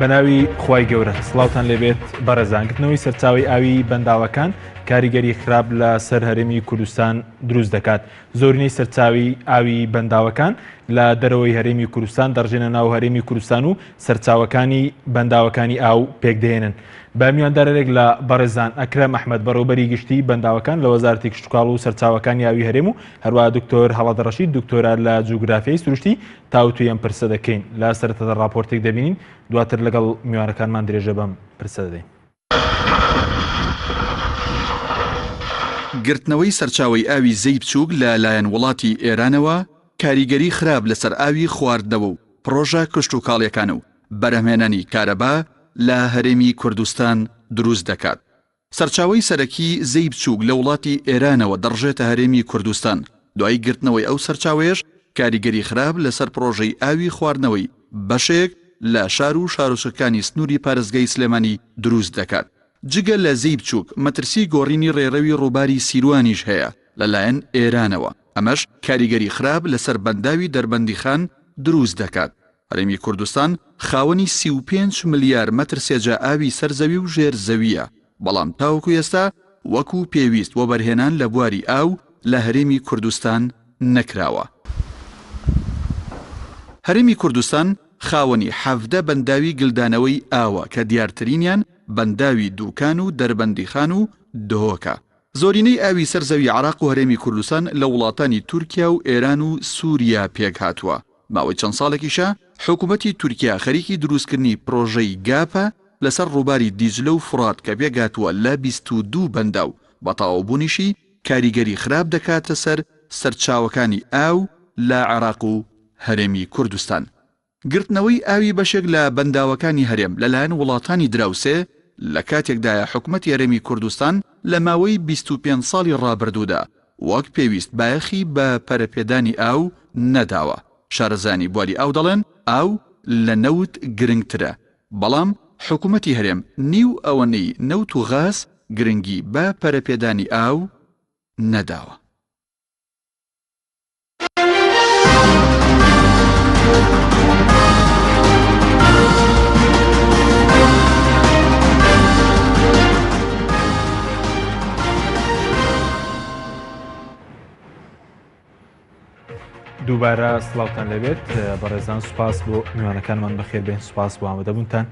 بەناوی خوای گەورە سڵاوتان لێبێت بەڕێزان گرتنەوەی سەرچاوی ئاوی بەنداوەکان کاریگەری خراپ لە سەر هەرێمی کوردستان دروست دەکات زۆرینەی سەرچاوی ئاوی بەنداوەکان لە دەرەوەی هەرێمی کوردستان دەڕژێنە ناو هەرێمی کوردستان و سەرچاوەکانی بەنداوەکانی ئاو پێکدەهێنن. بە میواندارێک لە بەڕێزان ئەکرەم ئەحمەد بەڕێوبەری گشتی بەنداوەکان لە وەزارەتی کشتوکاڵ و سەرچاوەکانی ئاوی هەرێم و هەروەها دکتۆر هەڵەدە ڕەشید دکتۆرا لە جوگرافیای سروشتی تاوتوێی ئەم پرسە دەکەین. لە سەرەتادا ڕاپۆرتێک دەبینین دواتر لەگەڵ میوانەکانمان درێژە بەم پرسە دەدەین. گرتنەوەی سەرچاوەی ئاوی زێی بچووک لە لایەن وڵاتی ئێرانەوە کاریگەری خراپ لەسەر ئاوی خواردنەوە و پڕۆژە کشتوکاڵیەکان و بەرهەمهێنانی کارەبا لە هەرێمی کوردستان دروست دەکات. سەرچاوەی سەرەکی زێی بچووک لە وڵاتی ئێرانەوە دەڕژێتە هەرێمی کوردستان، دوای گرتنەوەی ئەو سەرچاوەیەش کاریگەری خراپ لەسەر پڕۆژەی ئاوی خواردنەوەی بەشێک لە شار و شارۆچکەکانی سنووری پارێزگای سلێمانی دروست دەکات. جگە لە زێی بچووک، مەترسی گۆڕینی ڕێڕەوی ڕووباری سیروانیش هەیە لەلایەن ئێرانەوە، ئەمەش کاریگەری خراپ لەسەر بەنداوی دەربەندیخان دروست دەکات. هەرێمی کوردستان خاوەنی 35 ملیار مەتر سێجا ئاوی سەر زەوی و ژێر زەوییە، بەڵام تاوەکو ئێستا وەکو پێویست وەبەرهێنان لە بواری ئاو لە هەرێمی کوردستان نەکراوە. هەرێمی کوردستان خاوەنی 17 بەنداوی گلدانەوەی ئاوە کە دیارترینیان بەنداوی دوکان و دەربەندیخان و دهۆکە. زۆرینەی ئاوی سەر زەوی عێراق و هەرێمی کوردستان لە وڵاتانی تورکیا و ئێران و سوریا پێکهاتووە. ماوەی چەند ساڵێکیشە حکومەتی تورکیا خەریکی دروستکردنی پرۆژەی گاپە لەسەر ڕووباری دیجلە و فوڕات کە پێکهاتووە لە 22 بەنداو، بە تەواوبوونیشی کاریگەری خراپ دەکاتە سەر سەرچاوەکانی ئاو لە عێراق و هەرێمی کوردستان. گرتنەوەی ئاوی بەشێک لە بەنداوەکانی هەرێم لەلایەن وڵاتانی دراوسێ لە کاتێکدایە حکومەتی هەرێمی کوردستان لە ماوەی 25 ساڵی ڕابردوودا وەک پێویست بایەخی بە پەرەپێدانی ئاو نەداوە. شارەزایانی بواری ئاو دەڵێن ئاو لە نەوت گرنگترە، بەڵام حکومەتی هەرێم نیو ئەوەنەی نەوت و غاز گرنگی بە پەرەپێدانی ئاو نەداوە. دووبارە سڵاوتان لەبێت بەڕێزان سوپاس بۆ میوانەکانمان بەخێر بێن سوپاس بۆ ئامادەبوونتان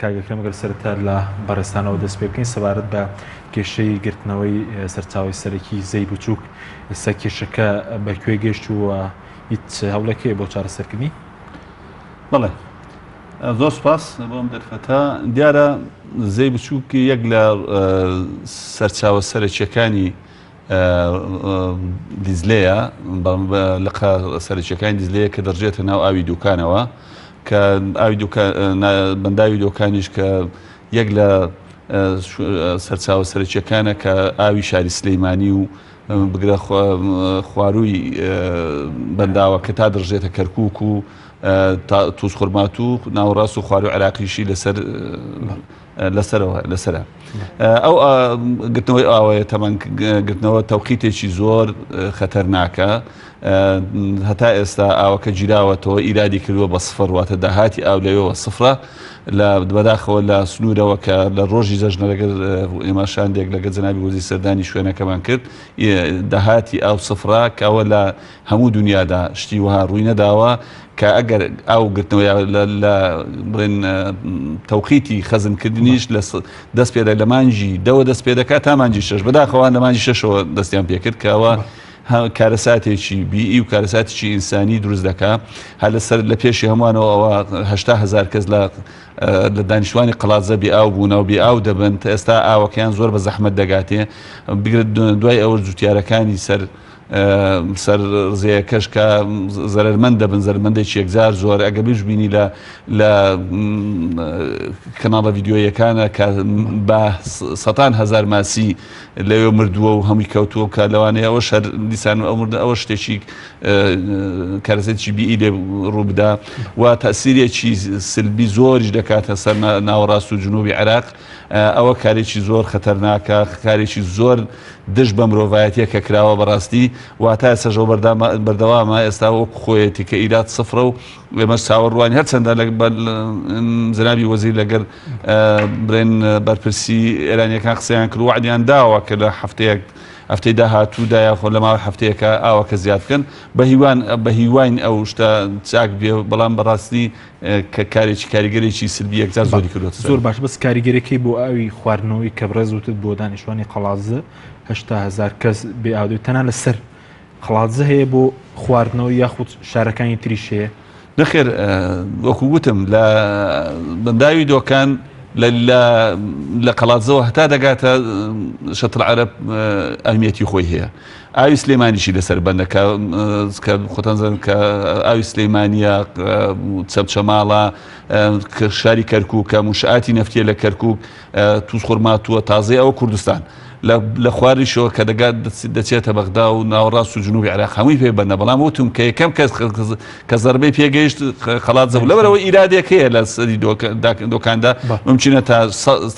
کاک ئەکرەم ئەگەر سەرەتا لە بەڕێزتانەوە دەست پێ بکەین سەبارەت بە کێشەی گرتنەوەی سەرچاوەی سەرەکی زەی بچووک ئێستا کێشەکە بە کوێ گەشت و هیچ هەوڵێک هەیە بۆ چارەسەرکردنی؟ بەڵێ زۆر سپاس بۆ ئەم دەرفەتە دیارە زەی بچووک یەک لە سەرچاوە سەرەکیەکانی دیزلەیە، لقە سەرەکیەکانی دیزلەیە کە دەڕژێتە ناو ئاوی دوکانەوە کە ئاوی بەنداوی دۆکانیش کە یەک لە سەرچاوە سەرەکیەکانە کە ئاوی شاری سلەیمانی و بگرە خوارووی بەنداوە کە تا دەڕژێتە کەرکک و تووزخورماتوو و ناوەڕاست و خواروو عێراقیشی لەسەر لەسەرەوە لەسرە ئەو گرتنەوەی ئاوەیە تەمان گرتنەوە تەوقیتێکی زۆر خەتەرناکە هەتا ئێستا ئاوەکە گیراوەتەوە ئیرادی کردووە بە سفر واتە داهاتی ئاو لەوێەوە سفرە لە بەداخەوە لە سنوورەوە کە لە ڕۆژی جەژنە لەگەر ئێمە شاندێک لەگە جەنابی وەزیر سەردانی شوێنەکەمان کرد داهاتی ئاو سفرە کەەوە لە هەموو دنیادا شتی وها ڕووی نەداوە کە ئەگەر ئاو گرتنەوە یا لە بڵێن تەوقیتی خەزنکردنیش لە دەست پێ لە مانگی دەوە دەست پێ دەکات تا مانگی شەش بەداخەوان لە مانگی شەشەوە دەستیان پێکرد کەەوە کارەساتێکی بیئی و کارەساتێکی ئینسانی دروست دەکا هەر لەسەر لە پێشی هەمووانەوە ئەوە هزار کەس لە لە دانیشتوانی قەڵادزە بێ ئاو بوونە و بێ ئاو دەبن تا ئێستا ئاوەکەیان زۆر بە زەحمەت دەگاتێ بگرە دوای ئەوە جوتیارەکانی سەر سەر زێیەکەش کە زەرەرمەند دەبن زەرمەندێکی یەکجار زۆر ئەگە بشبینی لە لە کەناڵە ڤیددیویەکانە کە بە سەتان هزار ماسی لەوێ مردووە و هەمووی کەوتووە کە لەوانەیە ئەوە شەر دیسان ئەو مردە ئەوە شتێکی کارەسێکی بیئی لێ ڕووبدا و تەسیرێکی سلبی زۆریش دەکاتە سەر ناوەڕاست و جنوبی عێراق ئەوە کارێکی زۆر خەتەرناکە کارێکی زۆر دژ بە مرۆڤایەتیە کە کراوە بەڕاستی. واتا ئێستاش ئەو بەردەوامە ئێستا وەک خۆیەتی کە ئیراد سفرە و ئێمەش چاوەڕوانی هەرچەندە لە جەنابی وەزیر لەگەر برێن بەرپرسی ئێرانیەکان قسەیان کرد وعدیان داوە کە لە هەفتەیەک هەفتەی داهاتوودا یاخۆ لە ماوەی هەفتەیەکە ئاوەکە زیاد بکەن بە هیوان بە هیواین ئەو شتە چاک بێ بەڵام بەڕاستی کە کارێکی کاریگەرێکی سلبی یەکجار زۆری کردووە. زۆر باش بەس کاریگەرەکەی بۆ ئاوی خواردنەوەی کە بڕێز وتت بۆ دانیشتوانی قەڵادزە 80 هەزار کەس بێ ئاو دەبێت تەنها لەسەر قەڵادزە هەیە بۆ خواردنەوە یاخود شارەکانی تریش هەیە؟ نەخێر وەکو وتم لە بەنداوی دۆکان لە قەڵادزەوە هەتا دەگاتە شەتڵ عەرەب ئەهمیەتی خۆی هەیە. ئاوی سلێمانیشی لەسەر بەندە کە کە خۆتان زان کە ئاوی سلێمانیە چەمچەماڵە کە شاری کەرکووکە منشآتی نەفتیە لە کەرکووک تووز خورماتووە تازەی ئەوە کوردستان لە خواریشەوە کە دەگات دەچێتە بەغدا و ناوەڕاست و جنوبی عێراق هەمووی پێ بەندە بەڵام وتم کە یەکەم کەس کە زەربەی پێگەیشت خەڵات زەبوو لەبەرەوە ئیرادێک هەیە لە سەری دۆکاندا ممکنە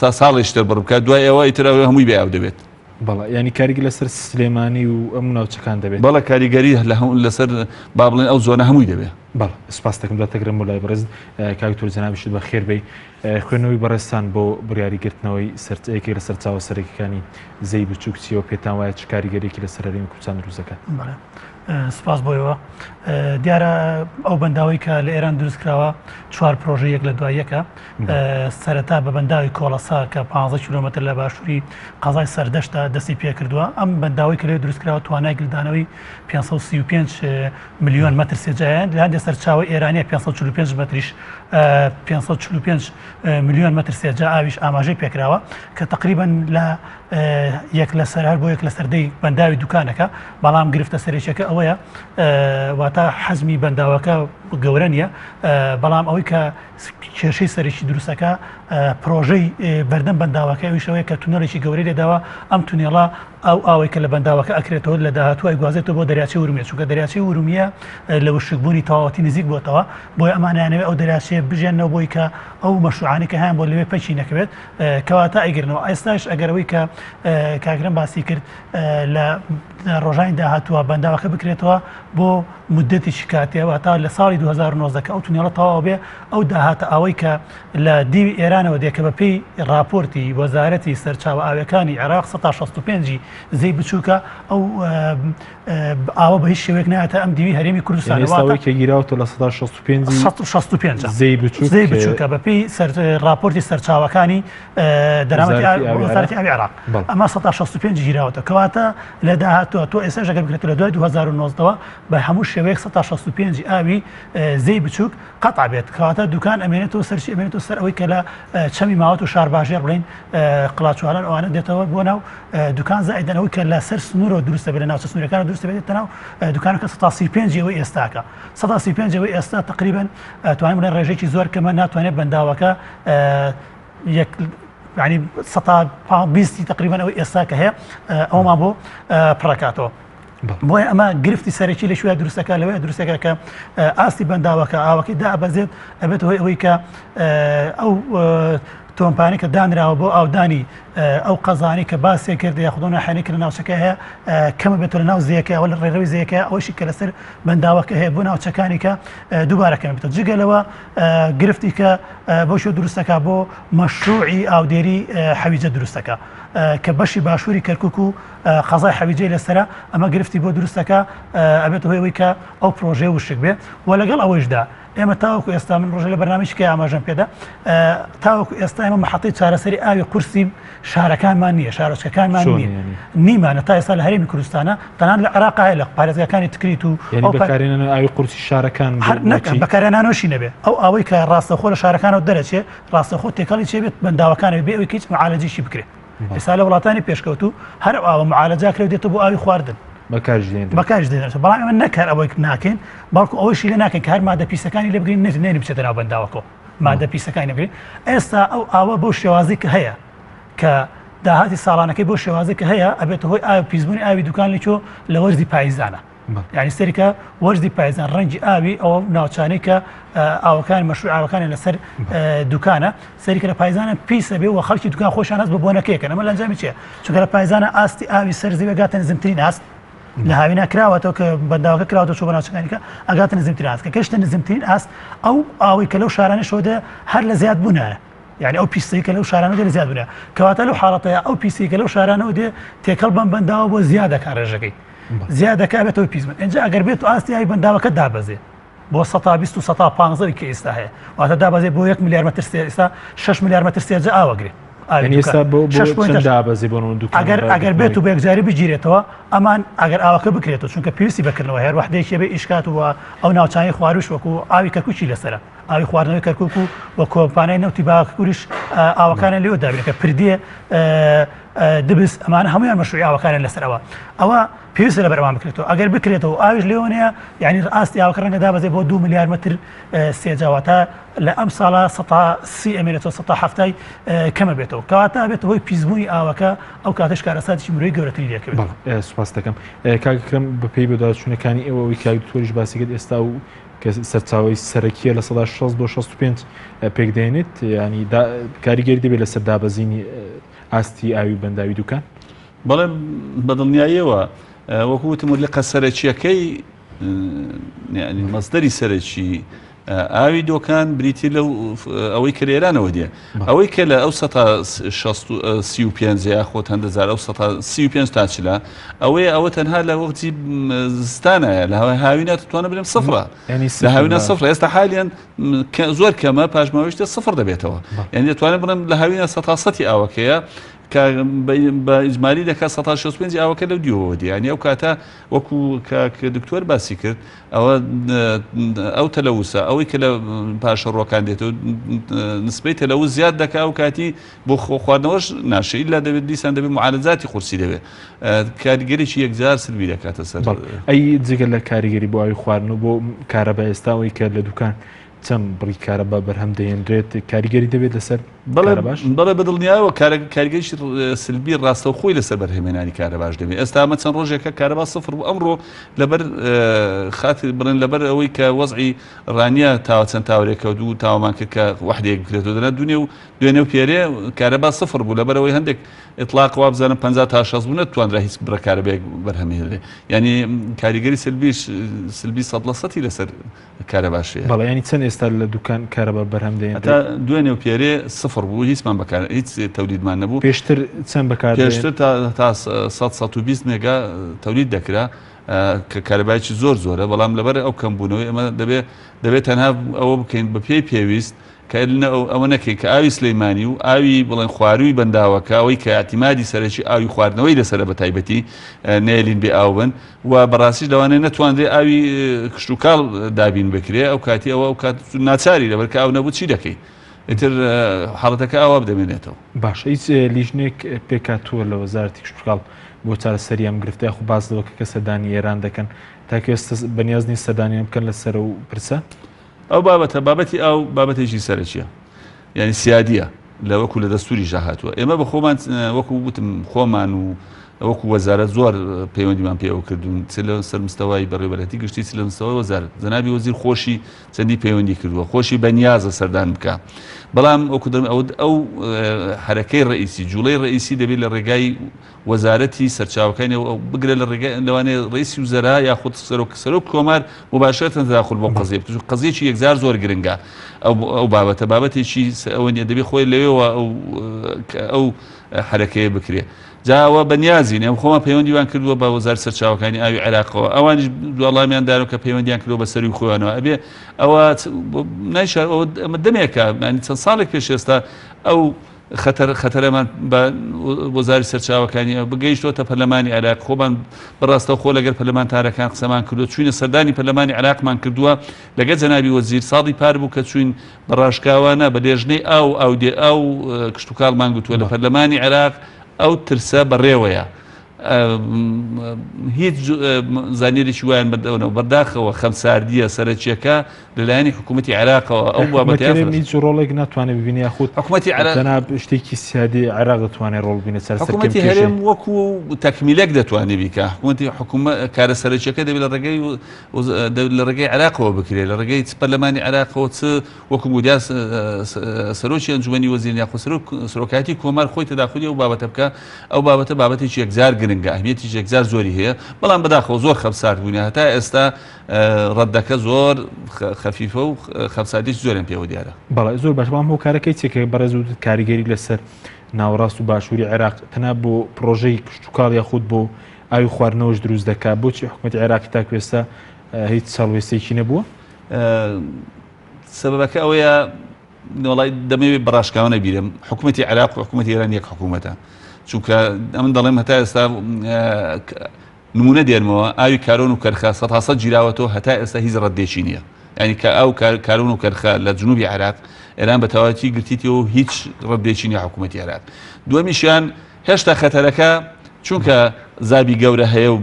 تا ساڵێکی تر بڕ بکات دوای ئەوە ئیتر ئەوە هەمووی بێ ئاو دەبێت. بەڵێ یانی کاریگەری لەسەر سلێمانی و ئەم ناوچەکان دەبێت؟ بەڵێ کاریگەری لەسەر با بڵێن ئەو زۆنە هەمووی دەبێت. بەڵێ سپاس دەکەم دواتر دەگرم بۆ لای بەڕێز کاک دکتۆر جەنابیشت بەخێر بێی خوێندنەوەی بەڕێزتان بۆ بڕیاری گرتنەوەی یەکێک لە سەرچاوە سەرەکیەکانی زێی بچووک چییە و پێتان وایە چ کاریگەریەکی لەسەر هەرێمی کوردستان دروست دەکات؟ بەڵێ سپاس بۆ ئێوە. دیارە ئەو بەنداوەی کە لە ئێران دروست کراوە چوار پرۆژە یەک لە دوای یەکە. سەرەتا بە بەنداوی کۆڵەسا کە 15 کیلۆمەتر لە باشووری قەزای سەردەشتە دەستی پێکردووە. ئەم بەنداوەی کە لێ دروست کراوە توانای گلدانەوەی 535 ملیۆن مەتر سێجایە، لە هەندێک سەرچاوەی ئێرانیە 545 مەتریش 545 ملیۆن مەتر سێجا ئاویش ئاماژەی پێکراوە کە تقریبا لە یەک لەسەر هەر بۆ یەک لەسەر دەی بەنداوی دوکانەکە، بەڵام گرفتە سەرەکیەکە ئەوەیە واتە حەزمی بەنداوەکە گەورە نییە، بەڵام ئەوەی کە کێشەی سەرەکی دروستەکە پرۆژەی بەردەم بەنداوەکە ئەویش ئەوەیە کە تونێلێکی گەورەی لێداوە، ئەم تونێڵە ئەو ئاوەی کە لە بەنداوەکە ئەکرێتەوە لە داهاتوو ئەیگوازێتەوە بۆ دەریاچەی ورمیە، چونکە دەریاچەی ورمیە لە وشکبوونی تەواوەتی نزیک بۆتەوە، بۆیە ئەمان ئەیانەوێت ئەو دەریاچەیە بژێننەوە بۆی کە ئەو مەشروعانەی کە هەیان بۆ لەوێ پەکی نەکەوێت، کەواتە ئەیگرنەوە. ئێستاش ئەگەر ئەوەی کە کاک رەم باسی کرد لە ڕۆژانی داهاتووە بەنداوەکە بکرێتەوە بۆ مودەتێکی کاتێ، واتە لە ساڵی 2019 کە ئەو تونێڵە تەواو بێ ئەو داهاتە ئاوەی کە لە دیوی ئێرانەوە دێ کە بەپێی ڕاپۆرتی وەزارەتی سەرچاوە ئاویەکانی عێراق 65 ی زێی بچووکە ئەو ئاوە بە هیچ شێوەیەک نایەتە ئەم دیوی هەرێمی کوردستان. یعنی ئێستا ئەوەی کە گیراوەتەوە 65% 65 زێی بچووک زێی بچووکە بەپێی ڕاپۆرتی سەرچاوەکانی دەرامەتی وەزارەتی ئاوی عێراق ئەمە 65 گیراوەتە کەواتە لە داهاتووە تۆ ئێستا ئەگەر بکرێت لە دوای 2019ەوە بە هەموو شێوەیەک 65 ئاوی زێی بچووک قەتع بێت کەواتە دوکان ئەمێنێتەوە سەرچی ئەمێنێتەوە سەر ئەوەی کە لە چەمی ماوەت و شارباژێڕ بڵین قڵاچوالان ئەوانە دێتەوە بۆ ناو دوکان زائیدەن ئەوەی کە لە سەر سنوورەوە دروستە بێت لە ناوچە سنوورەکان دروستە بێت ناو دوکانەکە 35 ئەوەی ئێستاکە 35 ئەوەی ئێستا تقریبا توانین بڵێن ڕێژێکی زۆر کەمە ناتوانێت بەنداوەکە یەک ینی 20 تقریبا ئەوەی ئێستا کە هەیە ئەومان بۆ پڕکاتەوە. بۆیە ئەمە گرفتی سەرەکی لە شوێ دروستەکە لەوەیە دروستەکە کە ئاستی بەنداوەکە ئاوەکەی دابەزێت ئەبێت هۆی ئەوەی کە ئەو تۆمپانی کە دانراوە بۆ ئاودانی ئەو قەزانی کە باسیان کرد یاخود ئەو ناحیانەی کە لە ناوچەکە هەیە کەمە بێتەوە لە ناو زێیەکە ئەوە لە ڕێڕەوی زێیەکە ئەوەشی کە لەسەر بەنداوەکە هەیە بۆ ناوچەکانی کە دووبارە کەم بێتەوە جگە لەوە گرفتی کە بۆ شێ دروستەکە بۆ مەشروعی ئاودێری حەویجە دروستەکە کە بەشی باشووری کەرکک و قەزای حەویجەی لەسرە ئەمە گرفتی بۆ دروستەکە ئەبێت هۆی ئەوەی کە ئەو پرۆژەیە وشک بێ و لەگەڵ ئەوەیشدا ئێمە تاوەکو ئێستا من ڕۆژە لە بەرنامەیەکی کە ئاماژەم پێدا تاوەکو ئێستا ئێمە محەتەی چارەسەری ئاوی قورسی شارەکانمان نییە شارۆچکەکانمان نییە نیمانە تا ئێستا لە هەرێمی کوردستانە تەنان لە عێراق هەیە لە پارێزگاکانی تکریت و ئەو بەکارهێنانی ئاوی قورسی شارەکان هەر نەکەن بەکارهێنانەوەشی نەبێ ئەو ئاوەی کە ڕاستەخۆ لە شارەکانەوە دەرەچێ ڕاستەخۆ تێکەڵی چێ بێت بەنداوەکانە بێ ئەوەی هیچ معالەجیشی بکرێت ئێستا لە وڵاتانی پێشکەوتوو هەر ئەو ئاوە معالەجە کرێ و دێتەوە بۆ ئاوی خواردن بەکارش دێنرێت بەکارش دێنرێت بەڵام ئێمە نەک هەر ئەوەی ناکەین بەڵکو ئەوەیشی لێ ناکەین کە هەر مادە پیسەکانی لێ بگرین نێت نێنی بچێتە ناو بەنداوەکەوە مادە پیسەکانی بگرین ئێستا ئەو ئاوە بەو شێوازی کە هەیە کە داهاتی ساڵانەکەی بۆ شێوازی کە هەیە ئەبێتە هۆی ئاو پیسبوونی ئاوی دوکان لەکۆ لە وەرزی پاییزانە یعنی سەریکە وەرزی پایزان ڕەنگی ئاوی ئەو ناوچانەی کە ئاوەکان مەشروع ئاوەکانیان لەسەر دوکانە سەریکە لە پایزانە پیسە بێ و خەڵکی دوکان خۆشیان هەست بە بۆنەکەیەکەن ئەمە لە ئەنجامی چییە چونکە لە پایزانە ئاستی ئاوی سەر زەوی گاتە نزمترین ئاست. لە هاوینا کراوەتەوە کە بەنداوەکە کراوەتەوە چۆ بە ناوچەکانی کە ئەگاتە نزمترین ئاست کە گەشتە نزمترین ئاست ئەو ئاوەی کە لەو شارانەشەوە دێ هەر لە زیاد بوونایە یعنی ئەو پیسەی کە لەو شارانە دێ لە زیاد بوونە کەواتە لەو حاڵەتەیە ئەو پیسی کە لەو شارانەوە دێ تێکەڵ بەم بەنداوە بۆ زیاد دەکا ڕێژەکەی زیاد دەکا بێتەوە پیس بن ئینجا ئەگەر بێت و ئاستی ئاوی بەنداوەکە دابەزێ بۆ 120 و 115 کە ئێستا هەیە واتە دابەزێ بۆ 1 ملیار مەتر سێ ئێستا 6 ملیار مەتر سێجا ئاوەگرێ ئەگەر ئەگەر بێت و بەیەکجاری بگیرێتەوە ئەمان ئەگەر ئاوەکە بکرێتەوە چونکە پێویستی بەکردنەوە هەر وحدەیەکی بێ ئیشکات و ئەو ناوچانی خواروش وەکو ئاوی کەرکوکی لەسرە ئاوی خواردنەوەی کەرکک و و کۆمپانیای نەوتی باکوریش ئاوەکانیان لێوە دابینەکە پردێ دبس ئەمانە هەمویان مەشروعی ئاوەکانیان لەسەرەوە ئەوە پێویستە لەبەر ئەوان بکرێتەوە ئەگەر بکرێتەوە ئاویش لێوە نیە یعنی ئاستی ئاوەکە ڕەنگە دابەزێ بۆ 2 ملیار متر سێجا واتە لە ئەم ساڵە 130 ئەمێنێتەوە 170 کەمە بێتەوە کەواتە بێتە هۆی پیسبوونی ئاوەکە ئەو کاتەش کارەساتێکی مرۆیی گەورەتری لێکەوێت. بەڵێ سوپاس دەکەم کاک ئەکرەم بەپێی بەدواداچوونەکانی ئێوە ئەوەی کاک دکتۆریش باسی کرد ئێستا و کە سەرچاوەی سەرەکیە 60% بۆ 65 پێک دێنێت ینی کاریگەری دەبێت لەسەر دابەزینی ئاستی ئاوی بەنداوی دوکان؟ بەڵێ بەدڵنیاییەوە وەکو وتم لقە سەرەکیەکەی یعنی مەسدەری سەرەکی ئاوی دۆکان بریتی لەو ئەوەی کە لە ئێرانەوە دێ ئەوەی کە لە ئەو 35 یاخۆت هەندە جار ئەو 35 تا چلە ئەوەیە ئەوە تەنها لە وەختی زستانایە لە هەوای هاوینە توانە بلێم سفرە لە هاوینە سفرە ئێستا حالیان زۆر کەمە پاشماوەیشتە سفر دەبێتەوە یعنی دەتوانم بڵێم لە هاوینە سەتا سەتی ئاوەکەیە کە بە ئیجمالی دەکات 165 ئاوەکە لەو دیوەوە دێ یعنی ئەو کاتە وەکو کاک دکتۆر باسی کرد ئەوە ئەو تەلەوسە ئەوەی کە لە پاشەڕۆکان دێتەوە نسبەی تەلەوس زیاد دەکا ئەو کاتی بۆ خواردنەوەش ناشێ ئیلا دەبێت دیسان دەبێت معالەجاتی قورسی دەبێت کاریگەرێکی یەکجار سلبی دەکاتە سەر. ئەی جگە لە کاریگەری بۆ ئاوی خواردن و بۆ کارەبا ئێستا ئەوەی کە لە دوکان چەند بڕی کارەبا بەرهەم دەهێنرێت کاریگەری دەبێت لەسەر کارەباش؟ بەڵێ بە دڵنیایەوە کاریگەریی سلبی ڕاستەوخۆی لەسەر بەرهەمهێنانی کارەباش دەبێت. ئێستا ئەمە چەند ڕۆژێکە کارەبا سفر بوو، ئەمڕۆ لەبەر خاتر بڵێن لەبەر ئەوەی کە وەزعی ڕانیە تاوە چەند تاوەرێک کەوت و تاوەمان کرد کە وەحدەیەک بکرێتەوە دەنا دوێنێ و دوێنێ و پێرێ کارەبا سفر بوو لەبەر ئەوەی هەندێک ئیتڵاق وابزانم 50 تا 60 بوو نەتوانرا هیچ بڕە کارەبایەک بەرهەمهێنرێ یعنی کاریگەری سلبیش سلبی سەد لە سەتی لەسەر کارەباش هەیە. بەڵێ یانی چەند ئێستا لە دوکان کارەبا بەرهەم دەهێنرێت؟ هەتا دوێنێ و پێرێ سفر بوو هیچمان بەکار هیچ تەولیدمان نەبوو. پێشتر چەند بەکار دەهێن؟ پێشتر تا تا 100 120 مێگا تەولید دەکرا کە کارەبایەکی زۆر زۆرە بەڵام لەبەر ئەو کەمبوونەوەی ئێمە دەبێ دەبێت تەنها ئەوە بکەین بە پێی پێویست کە ئەوە نەکەین کە ئاوی سلەیمانی و ئاوی بڵێن خوارووی بەنداوەکە ئەوەی کە ئیعتیمادی سەرەکی ئاوی خواردنەوەی لەسەرە بە تایبەتی نەیەلین بێ ئاو بن و بەڕاستیش لەوانەیە نەتوانرێ ئاوی کشتوکاڵ دابین بکرێ ئەو کاتی ئەوە ئەو کات ناچاری لەبەر کە ئاو نەبوو چی دەکەی ئیتر حاڵەتەکە ئاوا بدەمێنێتەوە. باشە هیچ لیژنەیەک پێکهاتووە لە وەزارەتی کشتوکاڵ بۆ چارەسەری ئەم گرفتە یاخود باس لەوە کە سەردانی ئێران دەکەن تاکو ئێستا بەنیاز نین سەردانیان بکەن لەسەر ئەو پرسە؟ ئەو بابەتە بابەتی ئاو بابەتێکی سەرەکیە یعنی سیادیە لە وەکو لە دەستوریشدا هاتووە ئێمە بە خۆمان وەکو وتم خۆمان و وەکو وەزارەت زۆر پەیوەندیمان پێوە کردوون چ لە سەر مستەوای بەڕێوەبەرایەتی گشتی چ لە مستەوای وەزارەت جەنابی وەزیر خۆشی چەندی پەیوەندی کردووە خۆشی بەنیازە سەردان بکە بەڵام وەکو دەڵێم ئەو ئەو حرەکەی ڕئیسی جوڵەی ڕئیسی دەبێت لە ڕێگای وەزارەتی سەرچاوەکانی ئەو بگرە لە ڕێگای لەوانەیە ڕئیسی وزەرا یاخود سەرۆک سەرۆک کۆمار مباشرەتەن تداخل بۆ قەزیە بکەن چونکە قەزیەکی یەکجار زۆر گرنگە ئەو ئەو بابەتە بابەتێکی ئەوە نیە دەبێ خۆی لەوێوە ئەو ئەو حرەکەیە بکرێ جا ئەوە بەنیازین ئێمە خۆمان پەیوەندیمان کردووە بە وەزارەت سەرچاوەکانی ئاوی عێراقەوە ئەوانیش وەڵامیان دارەوە کە پەیوەندیان کردووە بە سەروی خۆیانەوە ئەبێ ئەوە نایشار ئەوە ئەمە دەمێکە یانی چەند ساڵێک پێش ئێستا ئەو خەتەر خەتەرەمان بە وەزاری سەرچاوەکانی ئەو بگەیشتۆتە پەرلەمانی عێراق خۆمان بەڕاستەوخۆ لەگەر پەرلەمانتارەکان قسەمان کردووە چوینە سەردانی پەرلەمانی عێراقمان کردووە لەگەر جەنابی وەزیر ساڵی پار بوو کە چوین بە ڕاشکاوانە بە لێژنەی ئاو ئاودێ ئاو کشتوکاڵمان گوتووە لە پەرلەمانی عێراق ئەو ترسە بەڕێوەیە هیچ زانیاریی وایان بەدەونەوە بەداخەوە خەمساردییە سەرەکییەکە لەلایەنی حکوومەتی عێراقەوە ئەو بابەتە هیچ ڕۆڵێک ناتوانێت ببینێ یاخود حکوومەتی عێراق جەناب شتێکی سیادی عێراق دەتوانێت ڕۆڵ ببینێت چارەسەر حکوومەتی هەرێم وەکو تەکمیلێک دەتوانێت بیکا حکوومەتی حکوومەت کارە سەرەکیەکە دەبێت لە ڕێگەی لە ڕێگەی عێراقەوە بکرێت لە ڕێگەی چ پەرلەمانی عێراقەوە چ وەکو گوتیا سەرۆکی ئەنجومەنی وەزیران یاخود سەرۆک سەرۆکایەتی کۆمار خۆی تەداخولی ئەو بابەتە بکا ئەو بابەتە بابەتێکی یەکجار گرنگ. گرنگە ئەهمیەتیش یەکجار زۆری هەیە بەڵام بەداخەوە زۆر خەمسارد بووینە هەتا ئێستا ڕەدەکە زۆر خەفیفە و خەمساردیش زۆریان پێوە دیارە. بەڵێ زۆر باش بەڵام هۆکارەکەی چیە کە بەڕێز وتت کاریگەری لەسەر ناوەڕاست و باشووری عێراق تەنها بۆ پڕۆژەی کشتوکاڵ یاخود بۆ ئاوی خواردنەوەش دروست دەکات بۆچی حکومەتی عێراقی تاکو ئێستا هیچ هەڵوێستێکی نەبووە؟ سەبەبەکە ئەوەیە وەڵای دەمەوێت بەڕاشکاوانە بیرم حکوومەتی عێراق و حکوومەتی ئێران یەک حکوومەتە چونکە ئەمن دەڵێم هەتا ئێستا نمونە دێنمەوە ئاوی کارۆن و کەرخە سەد گیراوەتەوە هەتا ئێستا هیچ ڕەدێکی نییە ینی کە ئەو کارون و کەرخە لە جنوبی عێراق ئێران بە تەواوەتی گرتیتەوە و هیچ ڕەدێکی نیە حکوومەتی عێراق دووەمیشیان هێشتا خەتەرەکە چونکە زابی گەورە هەیە و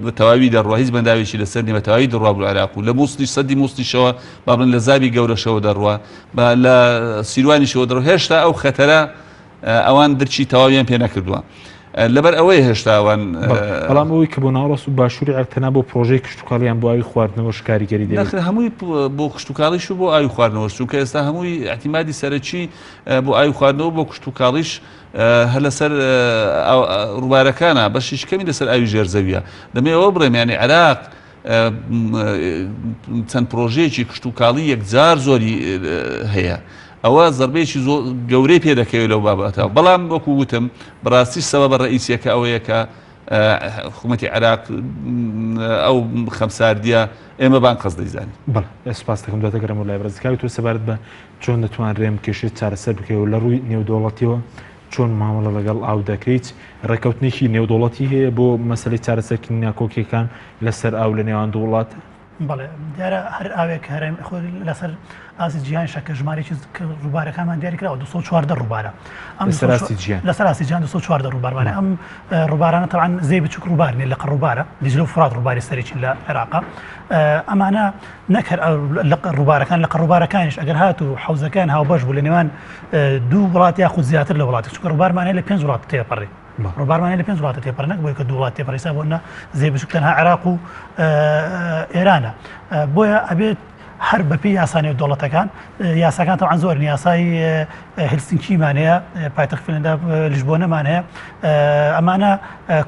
بە تەواوی دەڕوا هیچ بەنداوێکی لەسەر نیە بە تەواوی دەڕوا بۆ عێراق و لە مووسڵیش سەدی مووسڵیشەوە با بڵێن لە زابی گەورەشەوە دەڕوا بە لە سیروانیشەوە دەڕوا هێشتا ئەو خەتەرە ئەوان درکی تەواویان پێ نەکردووە لەبەر ئەوەی هێشتا ئەوان بەڵام ئەوەی کە بۆ ناوەڕاست و باشووری عێراق تەنها بۆ پرۆژەی کشتوکاڵیان بۆ ئاوی خواردنەوەش کاریگەری دەبێت نەخێر هەمووی بۆ کشتوکاڵیش و بۆ ئاوی خواردنەوەش چونکە ئێستا هەمووی ئیعتیمادی سەرەکی بۆ ئاوی خواردنەوە بۆ کشتوکاڵیش هەر لەسەر ڕووبارەکانە بەشیش کەمی لەسەر ئاوی ژێر زەویە دەمێ ئەوە بڵێم یانی عێراق چەند پرۆژەیەکی کشتوکاڵی یەکجار زۆری هەیە ئەوە زربەیەکی زۆر گەورەی پێ دەکەوێت لەو بابەتە بەڵام وەکو وتم بەڕاستی سەبەبە ڕئیسیەکە ئەوەیە کە حکوومەتی عێراق ئەو خەمساردیە ئێمە بان قەز دەیزانین. بەڵێ سوپاس دەکەم دواتر گەڕێمەوە لای بەڕێز کاک تۆ سەبارەت بە چۆن دەتوانرێ ئەم کێشەیە چارەسەر بکرێ و لە ڕووی نێودەوڵەتیەوە چۆن مامەڵە لەگەڵ ئاو دەکرێت ڕێککەوتنێکی نێودەوڵەتی هەیە بۆ مەسەلەی چارەسەرکردنی ناکۆکیەکان لەسەر ئاو لە نێوان دوو وڵات؟ بەڵێ دیارە هەر ئاوێک هەرێم خۆ لەسەر ئاستی جیهانیشە کە ژمارەیەکی ڕووبارەکانمان دیاری کراوە 214 ڕووبارە ئەم لەسەر ئاستی جیهان لەسەر ئاستی جیهان 214 ڕووبارمانە ئەم ڕووبارانە تەوان زێی بچوک ڕووبار نیە لە ڕووبارە دیجلە و فرات ڕووباری سەرەکی لە عێراقا ئەمانە نەک هەر لە ڕووبارەکان لە ڕووبارەکانیش ئەگەر هاتوو حەوزەکان هاوبەش بوو لە نێوان دوو وڵات یاخود زیاتر لە وڵاتی چونکە ڕووبارمان هەیە لە پێنج وڵات تێپەڕی ڕووبارمان هەیە لە پێنج وڵاتە تێپەڕ نەک بۆی کە دوو وڵات تێپەڕی سا بۆ نە زێ بچوک تەنها عێراق و ئێرانە بۆیە ئەبێت هەر بەپێی یاسا نێودەوڵەتەکان یاساکان تەوان زۆرن یاسای هلسنکیمان هەیە پایتەخت فنلندا لشبۆنەمان هەیە ئەمانە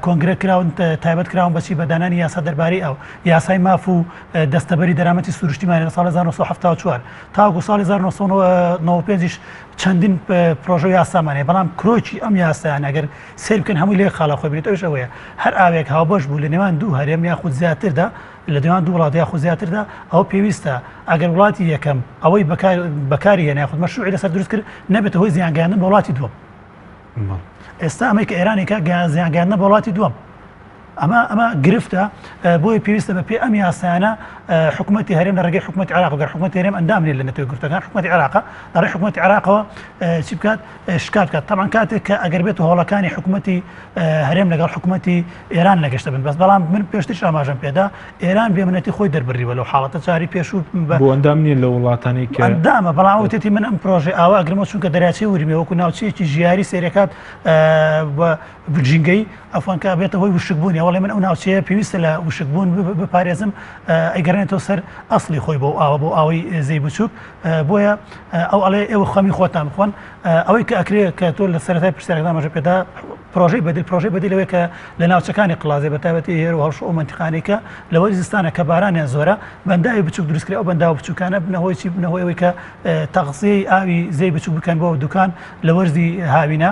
کۆنگرە کراون تایبەت کراون بەچی بەدانانی یاسا دەربارەی ئەو یاسای ماف و دەستەبەری دەرامەتی سروشتیمان لە ساڵی 1970 تاوەکو ساڵی 1995 چەندین پرۆژە و یاسامان هەیە بەڵام کرۆکی ئەم یاسایان ئەگەر سەیر بکەن هەمووی لێ خاڵە خۆی بێت ئەوش ئەوەیە هەر ئاوێک هاوبەش بوو لە نێوان دوو هەرێم یاخود زیاتردا لە نێوان دوو وڵات یاخود زیاتردا ئەوە پێویستە ئەگەر وڵاتی یەکەم ئەوەی بەکاری هێنا یاخود مەشروعی لەسەر دروست کرد نەبێتە هۆی زیانگەیاندن بە وڵاتی دووەم. ئێستا ئەمەی کە ئێرانی کە زیانگەیاندنە بە وڵاتی دووەم. ئەمە ئەمە گرفتە بۆیە پێویستە بە پێی ئەم یاسایانە حکوومەتی هەرێم لە ڕێگەی حکوومەتی عێراق گەر حکوومەتی هەرێم ئەندام نیە لە نەتەوە یەکگرتووەکان حکوومەتی عێراق لە ڕێی حکوومەتی عێراقەوە چی بکات شکات بکات تەبعەن کاتێک کە ئەگەر بێت هۆڵەکانی حکوومەتی هەرێم لەگەڵ حکوومەتی ئێران نەگەشتە بن بەس بەڵام من پێشتریش ئاماژەم پێدا ئێران بێمنەتی خۆی دەربڕیوە لەو حاڵەتە جاری پێشوو بۆ ئەندام نییە لە وڵاتانی کە ئەندامە بەڵام وتێتی من ئەم پرۆژەی ئاوا ئەگرمەوە چونکە دەریاچەی ورمێ وەکو ناوچەیەکی ژیاری سەیرەکات ژینگەی ئەفغان کە بێتە هۆی وشکبوونی ئەوڵێ من ئەو ناوچەیە پێویستە لە وشکبوون بپارێزم ئەیگەڕێنێتەوە سەر ئەسڵی خۆی بۆ ئاوە بۆ ئاوی زەی بچووک بۆیە ئەو ئەڵێ ئێوە خەمی خۆتان بخۆن ئەوەی کە ئەکرێ کە تۆ لە سەرەتای پرسیارەکەدا ئاماژە پێدا پرۆژەی بەدیل پرۆژەی بەدیل ئەوەیە کە لە ناوچەکانی قڵازێ بە تایبەتی هێر و هەڵش و ئەو مەنتیقانەی کە لە وەرزی زستانە کە بارانیان زۆرە بەنداوی بچوک دروست کرێ ئەو بەنداوە بچوکانە بنە هۆی چی بنە هۆی ئەوەی کە تەغزیەی ئاوی زێی بچوک بکەن بۆ دوکان لە وەرزی هاوینە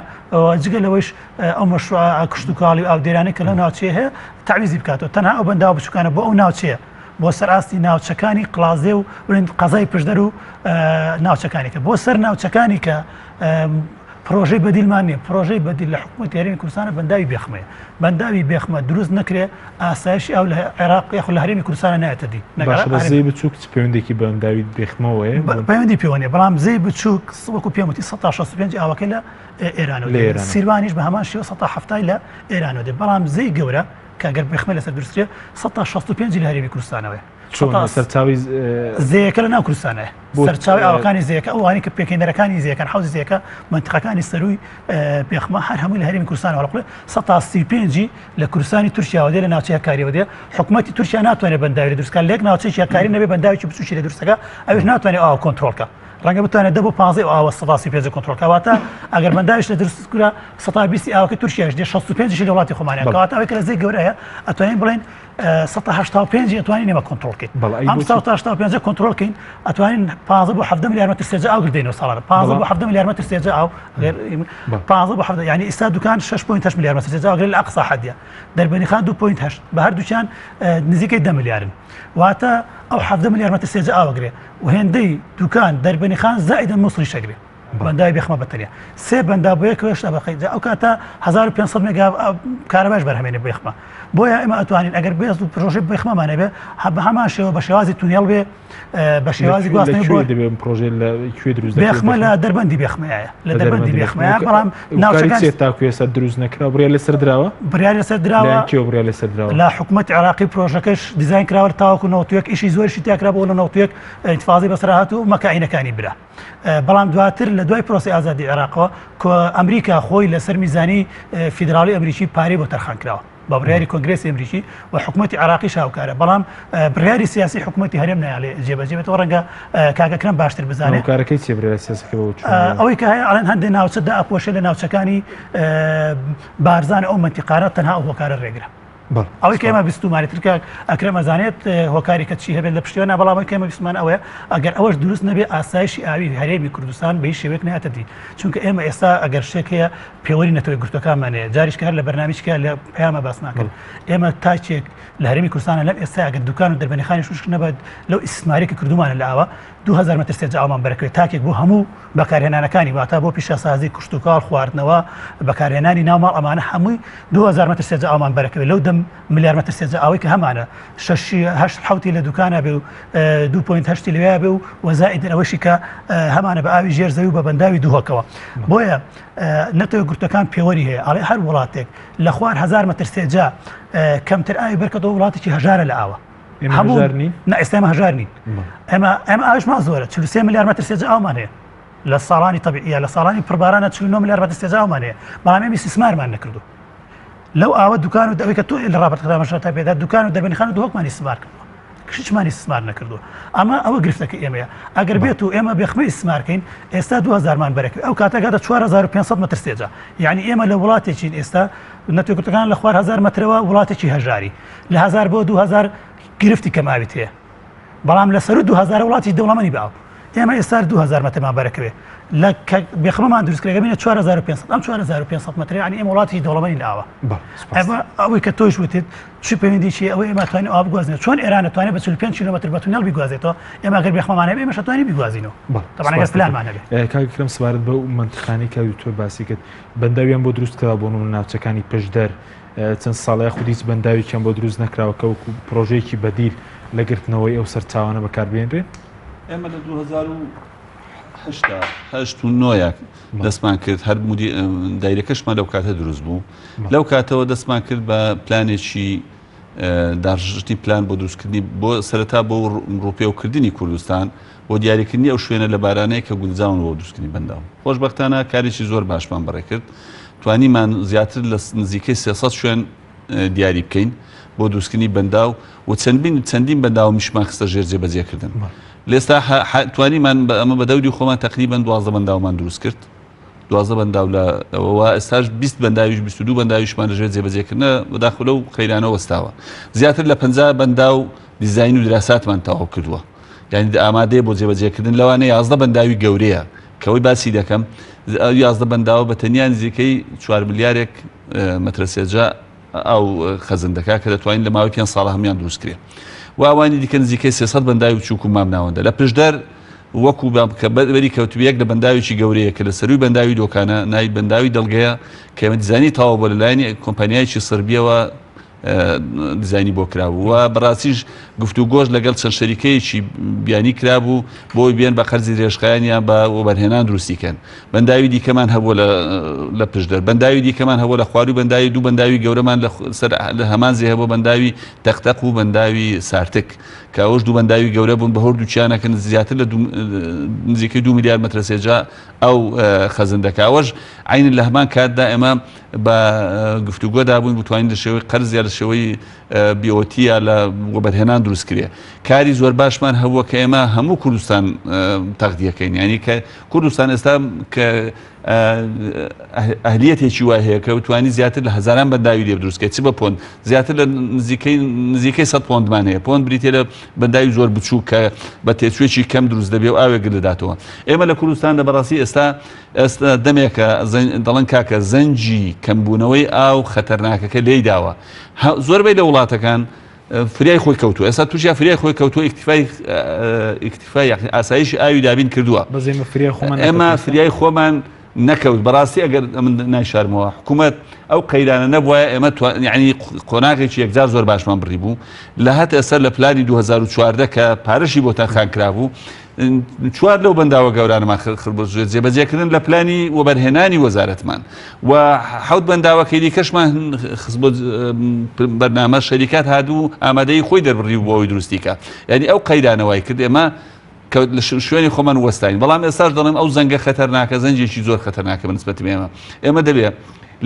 جگە لەوەیش ئەو مەشروعە کشتوکاڵی و ئاودێرانەی کە لەو ناوچەیە هەیە تەعویزی بکاتەوە تەنها ئەو بەنداوە بچوکانە بۆ ئەو ناوچەیە بۆ سەر ئاستی ناوچەکانی قڵازێ و بڵێن قەزای پشدەر و ناوچەکانی کە بۆ سەر ناوچەکانی کە پرۆژەی بەدیلمان نیە پرۆژەی بەدیل لە حکوومەت هەرێمی کوردستانە بەنداوی بێخمەیە بەنداوی بێخمە دروست نەکرێ ئاسایشی ئەو لە عێراق یاخود لە هەرێمی کوردستانە نایەتە دی زێی بچووک چ پەیوەندێکی بە بەنداوی بێخمەوە هەیە پەیوەندی پێوە نیە بەڵام زێی بچووک وەکو پێم وتی 165 ئاوەکەی لە ئێرانەوە دێ سیروانیش بە هەمان شێوە 170 لە ئێرانەوە دێ بەڵام زێی گەورە کە گەر بێخمە لەسەر دروسترێ 165 لە هەرێمی کوردستانەوەیە چۆن سەرچاوی زێیەکە لە ناو کوردستانە سەرچاوی ئاوەکانی زێیەکە ئەوانەی کە پێکهێنەرەکانی زێیەکان حەوزی زێیەکە مەنتیقەکانی سەرووی پێخمە هەر هەمووی لە هەرێمی کوردستانەوە هەڵقڵێ 135 لە کوردستانی تورکیاوە دێ لە ناوچەی هەکاریەوە دێ حکوومەتی تورکیا ناتوانێت بەنداوی لێ دروست بکات لە یەک ناوچەیەکی هەکاری نەبێ بەنداوێکی بچووکی لێ دروست دەکات ئەویش ناتوانێت ئاو کۆنترۆڵ کات. ڕەنگە بتوانێت 10 بۆ 15 ئەو ئاوە 35 کۆنترۆڵ کەواتە ئەگەر بەنداویش لە دروست کرا 120 ئاوەکە تورکیاش دێ 65 لە وڵاتی خۆمانە کەواتە ئەوەی کە لە زێ گەورەیە ئەتوانین بڵێن 185 ئەتوانین ئێمە کۆنترۆڵ کەین ئەم 185 کۆنترۆڵ کەین ئەتوانین 15 بۆ 17 ملیار متر سێجا ئاو گردینەوە ساڵانە 15 بۆ 17 ملیار متر سێجا ئاو 15 بۆ 17 یعنی ئێستا دوکان 6.8 ملیار متر سێجا ئاو لە ئەقصا حەدیە دەربەنیخان 2.8 بە هەردووکیان نزیکەی 10 ملیارن واتە ئەو 17 ملیار متر سێجا ئاوەگرێ و هێندەی دوکان دەربەنیخان زائیدە موسڵی شەگرێ بەنداوی بێخمە بە تەنیا سێ بەنداو بۆ یەکەوە هێشتا بەقەی جا ئەو کاتە 1500 مێگا کارەباش بەرهەمێنێ بێخمە بۆیە ئێمە ئەتوانین ئەگەر بێز و پرۆژەی بێخمەمان هەبێ بە هەمان شێوە بە شێوازی تونێڵ بێ بە شێوازی گواستنەوەی بۆ دەبێ پرۆژەی لە کوێ دروست دەکرێت؟ بێخمە لە دەربەندی بێخمەیە لە دەربەندی بێخمەیە بەڵام ناوچەکان چیە تاکو ئێستا دروست نەکرا بڕیار لەسەر دراوە؟ بڕیار لەسەر دراوە لایەن کێوە بڕیار لەسەر دراوە؟ لە حکوومەتی عێراقی پرۆژەکەش دیزاین کراوە تاوەکو 91 ئیشی زۆرشی تیا کرا بۆ لە 91 ئینتفازی بەسەر هات و مەکائینەکانی برا. بەڵام دواتر لە دوای پرۆسی ئازادی عێراقەوە ئەمریکا خۆی لەسەر میزانی فیدراڵی ئەمریکی پارەی بۆ تەرخان کراوە بە بڕیاری کۆنگرێسی ئەمریکی و حکوومەتی عراقی شاوکارە بەڵام بڕیاری سیاسی حکوومەتی هەرێم نایڵێ جێبەجێ بێتەوە ڕەنگە کاکەکرم باشتر بزانێت کارەکەی چی بڕیاری سیاسەکە بۆ ئەوەی کە هەیە ئەڵێن هەندێک ناوچە داپۆشێ لە ناوچەکانی بارزان ئەو منتیقانە تەنها ئەو هۆکارە ڕێگرە. ئەوەی کە ئێمە بیستومانە تر کاک ئەکرەم ئەزانێت هۆکاری کە چی هەبێت لە پشتیوە نا بەڵام ئەوەی کە ئێمە بیستمان ئەوەیە ئەگەر ئەوەش دروست نەبێت ئاسایشی ئاوی هەرێمی کوردستان بە هیچ شێوەیەک نایەتە دی چونکە ئێمە ئێستا ئەگەر شتێک هەیە پێوەری نەتەوە یەکگرتووەکانمان هەیە جاریش کە هەر لە بەرنامەی کە لە پەیامە باسمان کرد ئێمە تاکێک لە هەرێمی کوردستانە لەم ئێستا ئەگەر دوکان و دەربەنیخانیش وشک نەبێت لەو ئیستثمارێک کە کردومانە لە ئاوە 2000 متر سێجا ئاومان بەرەکەوێت تاکێک بۆ هەموو بەکارهێنانەکانی واتە بۆ پیشەسازی، کشتوکاڵ، خواردنەوە، بەکارهێنانی ناو ماڵ ئەمانە هەمووی 2000 مەتر سێجا ئاومان بەرەکەوێت لەو دە ملیار مەتر سێجا ئاوەی کە هەمانە شەشی هەشت حوتی لە دوکانە بێ و دوو point هەشتی لەوێ بێ و وەزائیدن ئەوەشی کە هەمانە بە ئاوی ژێر زەوی و بە بەنداوی دوهۆکەوە بۆیە نەتەوە یەکگرتووەکان پێوەری هەیە ئەڵێ هەر وڵاتێک لە خوار 1000 مەتر سێجا کەمتر ئاوی بەرکەتەوە وڵاتێکی هەژارە لە ئاوە هەموو نین نا ئێستا ئێمە هەژار نین ئێمە ئێمە ئاویشمان زۆرە 43 ملیار مەتر سێجا ئاومان هەیە لە ساڵانی تەبیعیە لە ساڵانی پڕبارانە 49 ملیار مەتر سێجا ئاومان هەیە بەڵام ئێمە ئیستیسمارمان نەکردو لەو ئاوە دوکان و ئەوەی کە تۆ لە ڕابەتەکەدا مەشرەتا پێدا دوکان و دەربەنیخان و دهۆکمان ئیستیسمار کردووە هیچمان ئیستیسمار نەکردووە ئەمە ئەوە گرفتەکە ئێمەیە ئەگەر بێت و ئێمە بێخمە ئیستیسمارکەین ئێستا 2000مان بەرەکەوێت ئەو کاتە گاتە 4500 مەتر سێجا یعنی ئێمە لە وڵاتێکین ئێستا نەتەوەکان لە خوار 1000 مەترەوە وڵاتێکی هەژاری لە 1000 بۆ 2000 گرفتی کەم ئاویت هەیە بەڵام لە سەرو 2000 وڵاتی دەوڵەمەنی بە ئاو ئێمە ئێستا 2000 مەترمان بەرەکەوێ لە بێخمەمان دروست کرێ بینە 4500 ئەم 4500 مەتر یعنی ئێمە وڵاتی دەوڵەمەنی لە ئاوە ئەوەی کە تۆش وتت چی پەیوەندی چی ئەوەی ئێمە توانین ئاو بگوازینەوە چۆن ئێران توانێت بە 45 کیلۆمەتر بە تونێل بیگوازێتەوە ئێمە ئەگەر بێخمەمان هەبێ ئێمەش توانین بیگوازینەوە طبعا ئەگەر پلانمان هەبێ کاک ئەکرەم سەبارەت بەو مەنتیقانەی کە تۆ باسی کرد بەنداویان بۆ دروست کرا بۆ نمونە ناوچەکانی پشدەر چەند ساڵە یاخود هیچ بەنداوێکیان بۆ دروست نەکراوە کە وەکو پرۆژەیەکی بەدیل لە گرتنەوەی ئەو سەرچاوانە بەکاربهێنرێن؟ ئێمە لە 2008 هەشت و نۆیە دەستمان کرد هەر مودی دایرەکەشمان لەو کاتە دروست بوو لەو کاتەوە دەستمان کرد بە پلانێکی داڕشتنی پلان بۆ دروستکردنی بۆ سەرەتا بۆ ڕووپێوکردنی کوردستان بۆ دیاریکردنی ئەو شوێنە لەبارانەیە کە گونجاون بۆ دروستکردنی بەنداو. خۆشبەختانە کارێکی زۆر باشمان بەڕێکرد، توانیمان زیاتر لە نزیکەی 300 شوێن دیاری بکەین بۆ دروستکردنی بەنداو و چەندین چەندین بەنداومیشمان خستە ژێر جێبەجێکردن. لێستا توانیمان ئەمە بە دەوری خۆمان تقریبا 12 بەنداومان دروست کرد. 12 بەنداو لە ئەوە ئێستاش 20 بەنداویش 22 بەنداویشمان لەژێر جێبەجێکردنە بەداخەوە لەو قەیرانە وەستاوە. زیاتر لە 50 بەنداو دیزاین و دراساتمان تەواو کردووە. یانی ئامادەیە بۆ جێبەجێکردن لەوانە 11 بەنداوی گەورەیە کە ئەوەی باسی دەکەم ئەو 11 بەنداوە بە تەنیا نزیکەی 4 ملیارێک مەترە سێجا ئاو خەزن دەکات کە دەتوانین لە ماوەی 5 ساڵە هەمویان دروست کرێ و ئەوانی دیکە نزیکەی 300 بەنداوی بچووک و مام ناوەندە لە پشدەر وەکو کە بەری کەوتبێ یەک لە بەنداوێکی گەورەیە کە لە سەروی بەنداوی دۆکانە ناوی بەنداوی دەڵگەیە کە ئێمە دیزانی تەواو بۆ لەلایەنی کۆمپانیایەکی سربیەوە دیزاینی بۆ کرابوو و بەڕاستیش گفتوگۆش لەگەڵ چەند شەریکەیەکی بیانی کرابوو بۆی بێن بە قەرزی درێژخایەن یان بە وەبەرهێنان دروستی کەن. بەنداوی دیکەمان هەبووە لە لە پشدەر، بەنداوی دیکەمان هەبووە لە خوارووی بەنداوی دوو بەنداوی گەورەمان لە سەر لە هەمان زێ هەبووە بەنداوی تەقتەق و بەنداوی سارتک کە ئەوەش دوو بەنداوی گەورە بوون بە هەردووکیانەکە زیاتر لە نزیکەی دوو ملیار مەترە سێجا ئەو خەزن دەکا ئەوەش عەینن لە هەمان کاتدا ئێمە بە گفتوگۆدا بووین بتوانین لە شێوەی قەرز یا لە شێوەی بیۆتیە لە وەبەرهێنان دروست کرێ کاری زۆر باشمان هەبووە کە ئێمە هەموو کوردستان تەغدیەکەین یعنی کە کوردستان ئێستا کە ئەهلیەتێکی وای هەیە کە توانی زیاتر لە هەزاران بەنداوی لێ دروست کەی چ بە پۆند زیاتر لە نزیکەی نزیکەی 100 پۆندمان هەیە پۆند بریتە لە بەنداوی زۆر بچووک کە بە تێچوویەکی کەم دروست دەبێ و ئاوێک دەداتەوە ئێمە لە کوردستاندا بەڕاستی ئێستا ئێستا دەمێکە دەڵێن کاکە زەنگی کەمبوونەوەی ئاو خەتەرناکەکە لێی داوە زۆربەی لە وڵاتەکان فریای خۆی کەوتووە ئێستا تورکیا فریای خۆی کەوتووە ئیکتیفای ئیکتیفای یاخی ئاسایشی ئاوی دابین کردووە بەس ئێمە فریای خۆمان ئێمە فریای خۆمان نەکەوت بەڕاستی ئەگەر من نایشارمەوە حکوومەت ئەو قەیرانە نەبوایە ئێمە یعنی قۆناغێکی یەکجار زۆر باشمان بڕی بوو لە هەت ئێستا لە پلانی 2014 کە پارەشی بۆ تەرخان کرابوو چوار لەو بەنداوە گەورانەمان خربۆ جێبەجێکردن لە پلانی وەبەرهێنانی وەزارەتمان و حەوت بەنداوەکەی دیکەشمان خست بۆ بەرنامە شەریکات هاتبوو ئامادەی خۆی دەربڕی بۆ ئەوەی دروستی کە یعنی ئەو قەیرانە وای کرد ئێمە لە شوێنی خۆمان وەستاین بەڵام ئێستاش دەڵێم ئەو زەنگە خەتەرناکە زەنگێکی زۆر خەتەرناکە بەنسبەت ئێمە ئێمە دەبێ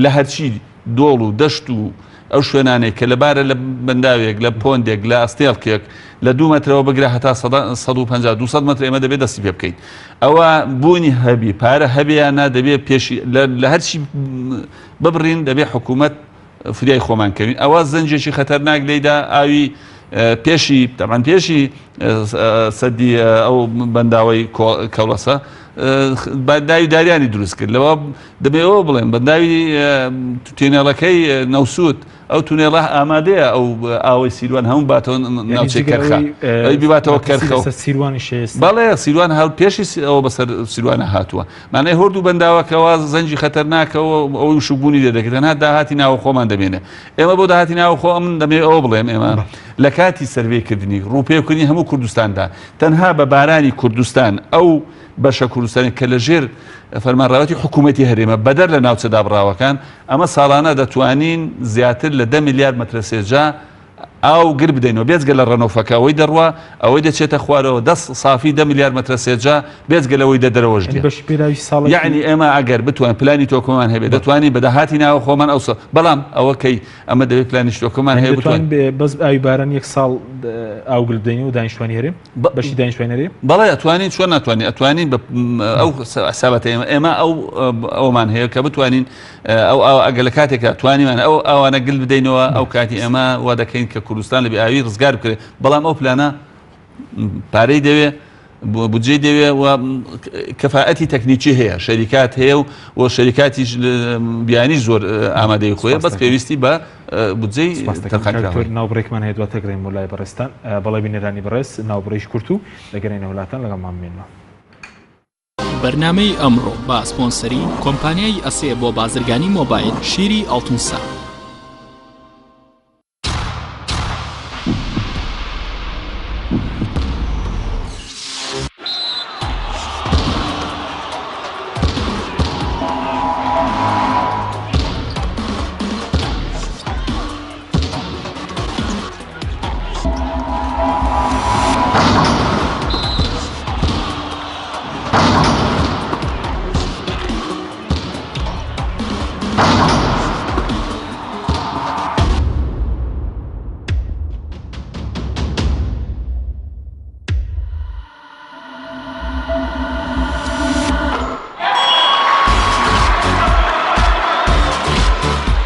لە هەرچی دۆڵ و دەشت و ئەو شوێنانەی کە لەبارە لە بەنداوێک، لە پۆندێک، لە ئەستێڵکێک، لە دوو مەترەوە بگرە هەتا 150، 200 مەتر ئێمە دەبێت دەستی پێ بکەین. ئەوە بوونی هەبی، پارە هەبێ یان نا دەبێ پێشی لە هەرچی ببڕین دەبێ حکوومەت فریای خۆمان کەوین. ئەوە زەنگێکی خەتەرناک لێیدا ئاوی پێشی تەبعەن پێشی سەدی ئەو بەنداوەی کەوڵەسە بەنداوی داریانی دروست کرد لەوە دەبێ ئەوە بڵێم بەنداوی تونێڵەکەی نەوسود ئەو تونێڵە ئامادەیە ئەو ئاوەی سیروان هەموو باتەوە ناوچەی کەرخە ئەی بیباتەوە کەرخە سیروانی شێست بەڵێ سیروان هەر پێشی ئەوە بەسەر سیروانە هاتووە مانای هۆردوو بەنداوەکەەوە زەنگی خەتەرناکەوە ئەوەی وشکبوونی لێ دەکرێت تەنها داهاتی ناوەخۆمان دەمێنێ ئێمە بۆ داهاتی ناوخۆ ئەمن دەمەوێت ئەوە بڵێم ئێمە لە کاتی سەرڤێکردنی ڕووپێوکردنی هەموو کوردستاندا تەنها بە بارانی کوردستان ئەو بەشە کوردستانی کە لە ژێر فەرمانڕەوایەتی حکوومەتی هەرێمە بەدەر لە ناوچە دابڕاوەکان ئەمە ساڵانە دەتوانین زیاتر لە دە میلیارد مەترە سێجا ئاو گر بدەینەوە بێجگە لە ڕەنۆفەکە ئەوەی دەڕوا ئەوەی دەچێتە خوارەوە دە سافی دە میلیارد مەترە سێجا بێجگە لەوەی دە دەرەوەش یعنی دێ بەشی پێداوی ساڵێکی یعنی ئێمە ئەگەر بتوانین پلانی تۆکمەمان هەبێت دەتوانین بە داهاتی ناوە خۆمان ئەو بەڵام ئەوە کەی ئەمە دەبێت پلانی تۆکمەمان یعنی هەیە دەتوانین بتوانین بێ بەس ئاوی باران یەک ساڵ ئاو گر بدەین و دانیشتوانی هەرێم بەشی دانیشتوانی هەرێم بەڵێ ئەتوانین چۆن ناتوانین ئەتوانین بە ئەو حساباتە ئێمە ئێمە ئەو ئەومان هەیە کە بتوانین ئەو ئاوە ئەگەر لە کاتێکا توانیمان ئەو ئاوانە گل بدەینەوە ئەو کاتی ئێمە وا دەکەین کە کوردستان لە بێ ئاوی ڕزگار بکرێت بەڵام ئەو پلانە پارەی دەوێ بودجەی دەوێ و کەفائەتی تەکنیکی هەیە شەریکات هەیە و و شەریکاتیش بیانی زۆر ئامادەی خۆیە بەس پێویستی بە بودجەی تەرخانکراوە. ناوبڕێکمان هەیە دواتر گەڕێین بۆ لای بەڕێزتان. بەڵێ بینەرانی بەڕێز ناوبڕیش کورت و دەگەرێینەوە لاتان لەگەڵمان بمێنەوە. بەرنامەی ئەمڕۆ بە سپۆنسەری کۆمپانیای ئەسێ بۆ بازرگانی مۆبایل شیری ئاڵتونسا.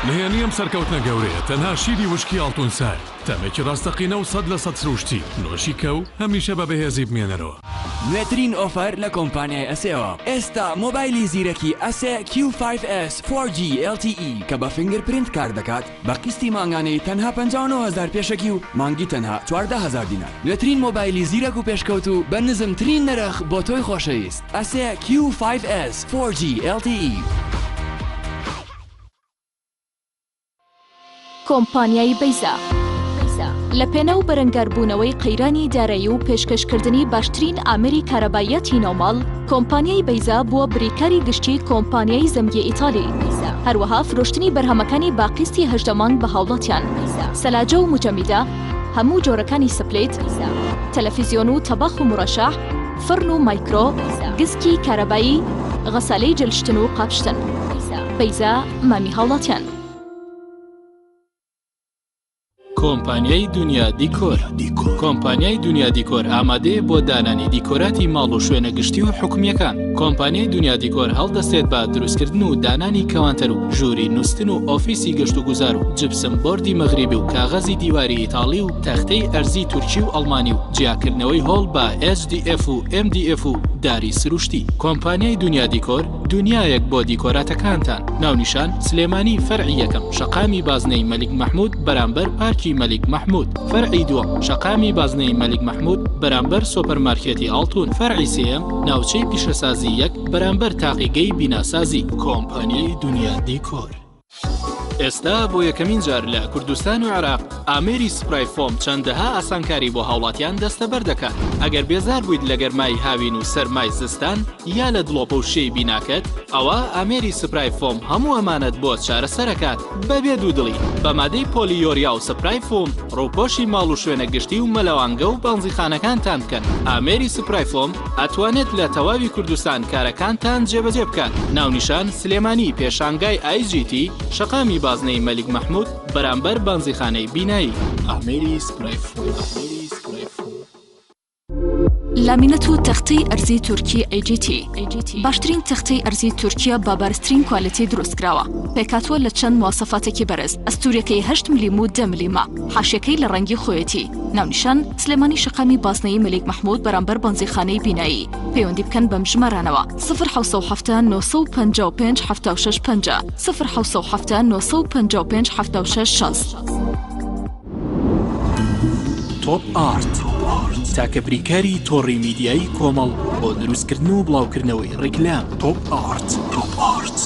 نهێنی ئەم سەرکەوتنە گەورەیە تەنها شیری وشکی ئاڵتون سایە، تامێکی ڕاستەقینە و 100% سروشتی، نۆشی کە و هەمیشە بە بەهێزی بمێنەرەوە. نوێترین ئۆفەر لە کۆمپانیای ئەسێوە ئێستا مۆبایلی زیرەکی ئەسێ کیو فایڤ ئێس فۆر جی ئێڵ تی ئی کە بە fingerprint کار دەکات بە قیستی مانگانەی تەنها 59 هەزار پێشەکی و مانگی تەنها 14 هەزار دینار نوێترین مۆبایلی زیرەک و پێشکەوتوو بە نزمترین نرخ بۆ تۆی خۆشەویست ئەسێ کیو فایڤ ئێس فۆر جی ئێڵ تی ئی. کۆمپانیای بەیزا لە پێناو بەرەنگاربوونەوەی قەیرانی دارایی و پێشکەشکردنی باشترین ئامێری کارەباییاتی ناوماڵ، کۆمپانیای بەیزا بووە بریکاری گشتی کۆمپانیای زەمگی ئیتالی. هەروەها فرۆشتنی بەرهەمەکانی بە قیستی 18 مانگ بە هاوڵاتیان. سەلاجە و موجەمیدە، هەموو جۆرەکانی split، تەلەفیزیۆن و تەباخ و مورەشەح، فڕن و مایکرۆ، گسکی کارەبایی، غەسالەی جلشتن و قاپشتن. بەیزا مامی هاوڵاتیان. کۆمپانیای دونیا دیکۆر کۆمپانیای دونیا دیکۆر ئامادەیە بۆ دانانی دیکۆراتی ماڵ و شوێنە گشتی و حکومییەکان. کۆمپانیای دونیا دیکۆر هەڵدەستێت بە دروستکردن و دانانی کەوانتەر و ژووری نوستن و ئۆفیسی گەشتوگوزار و جپسم بۆردی مەغریبی و کاغەزی دیواری ئیتاڵی و تەختەی ئەرزی تورکی و ئەڵمانی و جیاکردنەوەی هۆڵ بە HDF و MDF و داری سروشتی. کۆمپانیای دونیا دیکۆر دونیایەک بۆ دیکۆراتەکانتان. ناونیشان، سلێمانی فەرعی یەکەم، شەقامی بازنەی مەلیک مەحمود بەرامبەر پارکی مەلیک مەحمود. فەرعی دووەم، شەقامی بازنەی مەلیک مەحمود بەرامبەر سۆپەرمارکێتی ئاڵتون. فەرعی سێیەم، ناوچەی پیشەسازی یەک بەرامبەر تاقیگەی بیناسازی. کۆمپانیای دونیا دیکۆر. ئێستا بۆ یەکەمین جار لە کوردستان و عێراق ئامێری spray foam چەندەها ئاسانکاری بۆ هاوڵاتیان دەستەبەر دەکات. ئەگەر بێزار بوویت لە گەرمای هاوین و سەرمای زستان یا لە دڵۆپە و شێی بیناکەت، ئەوا ئامێری spray foam هەموو ئەمانەت بۆ چارەسەرەکات بەبێ دوودڵی. بە مادەی پۆلی یۆریا و spray foam ڕووپۆشی ماڵ و شوێنە گشتی و مەلەوانگە و بەنزیخانەکانتان بکەن. ئامێری spray foam ئەتوانێت لە تەواوی کوردستان کارەکانتان جێبەجێ بکات. ناونیشان، سلێمانی پێشانگای IGT، شەقامی بازنەی مەلیک مەحمود، بەرامبەر بەنزیخانەی بینایی. ئامێری spray foam. لامینەت و تەختەی ئەرزی تورکی AGT باشترین تەختەی ئەرزی تورکیە بە بەرزترین quality دروست کراوە پێکهاتووە لە چەند مواسەفاتێکی بەرز ئەستوریەکەی هەشت ملیم و دە ملیمە حاشیەکەی لە ڕەنگی خۆیەتی ناونیشان سلێمانی شەقامی بازنەیی مەلیک مەحمود بەرامبەر بەنزیخانەی بینایی پەیوەندی بکەن بەم ژمارانەوە سفر حەوسەد و حەفتا 955 76 50 سفر حەوسەد و حەفتا 955 76 60. تۆپ ئارت تاکە بریکاری تۆڕی میدیایی کۆمەڵ بۆ دروستکردن و بڵاوکردنەوەی ڕیکلام. تۆپ ئارت. تۆپ ئارت.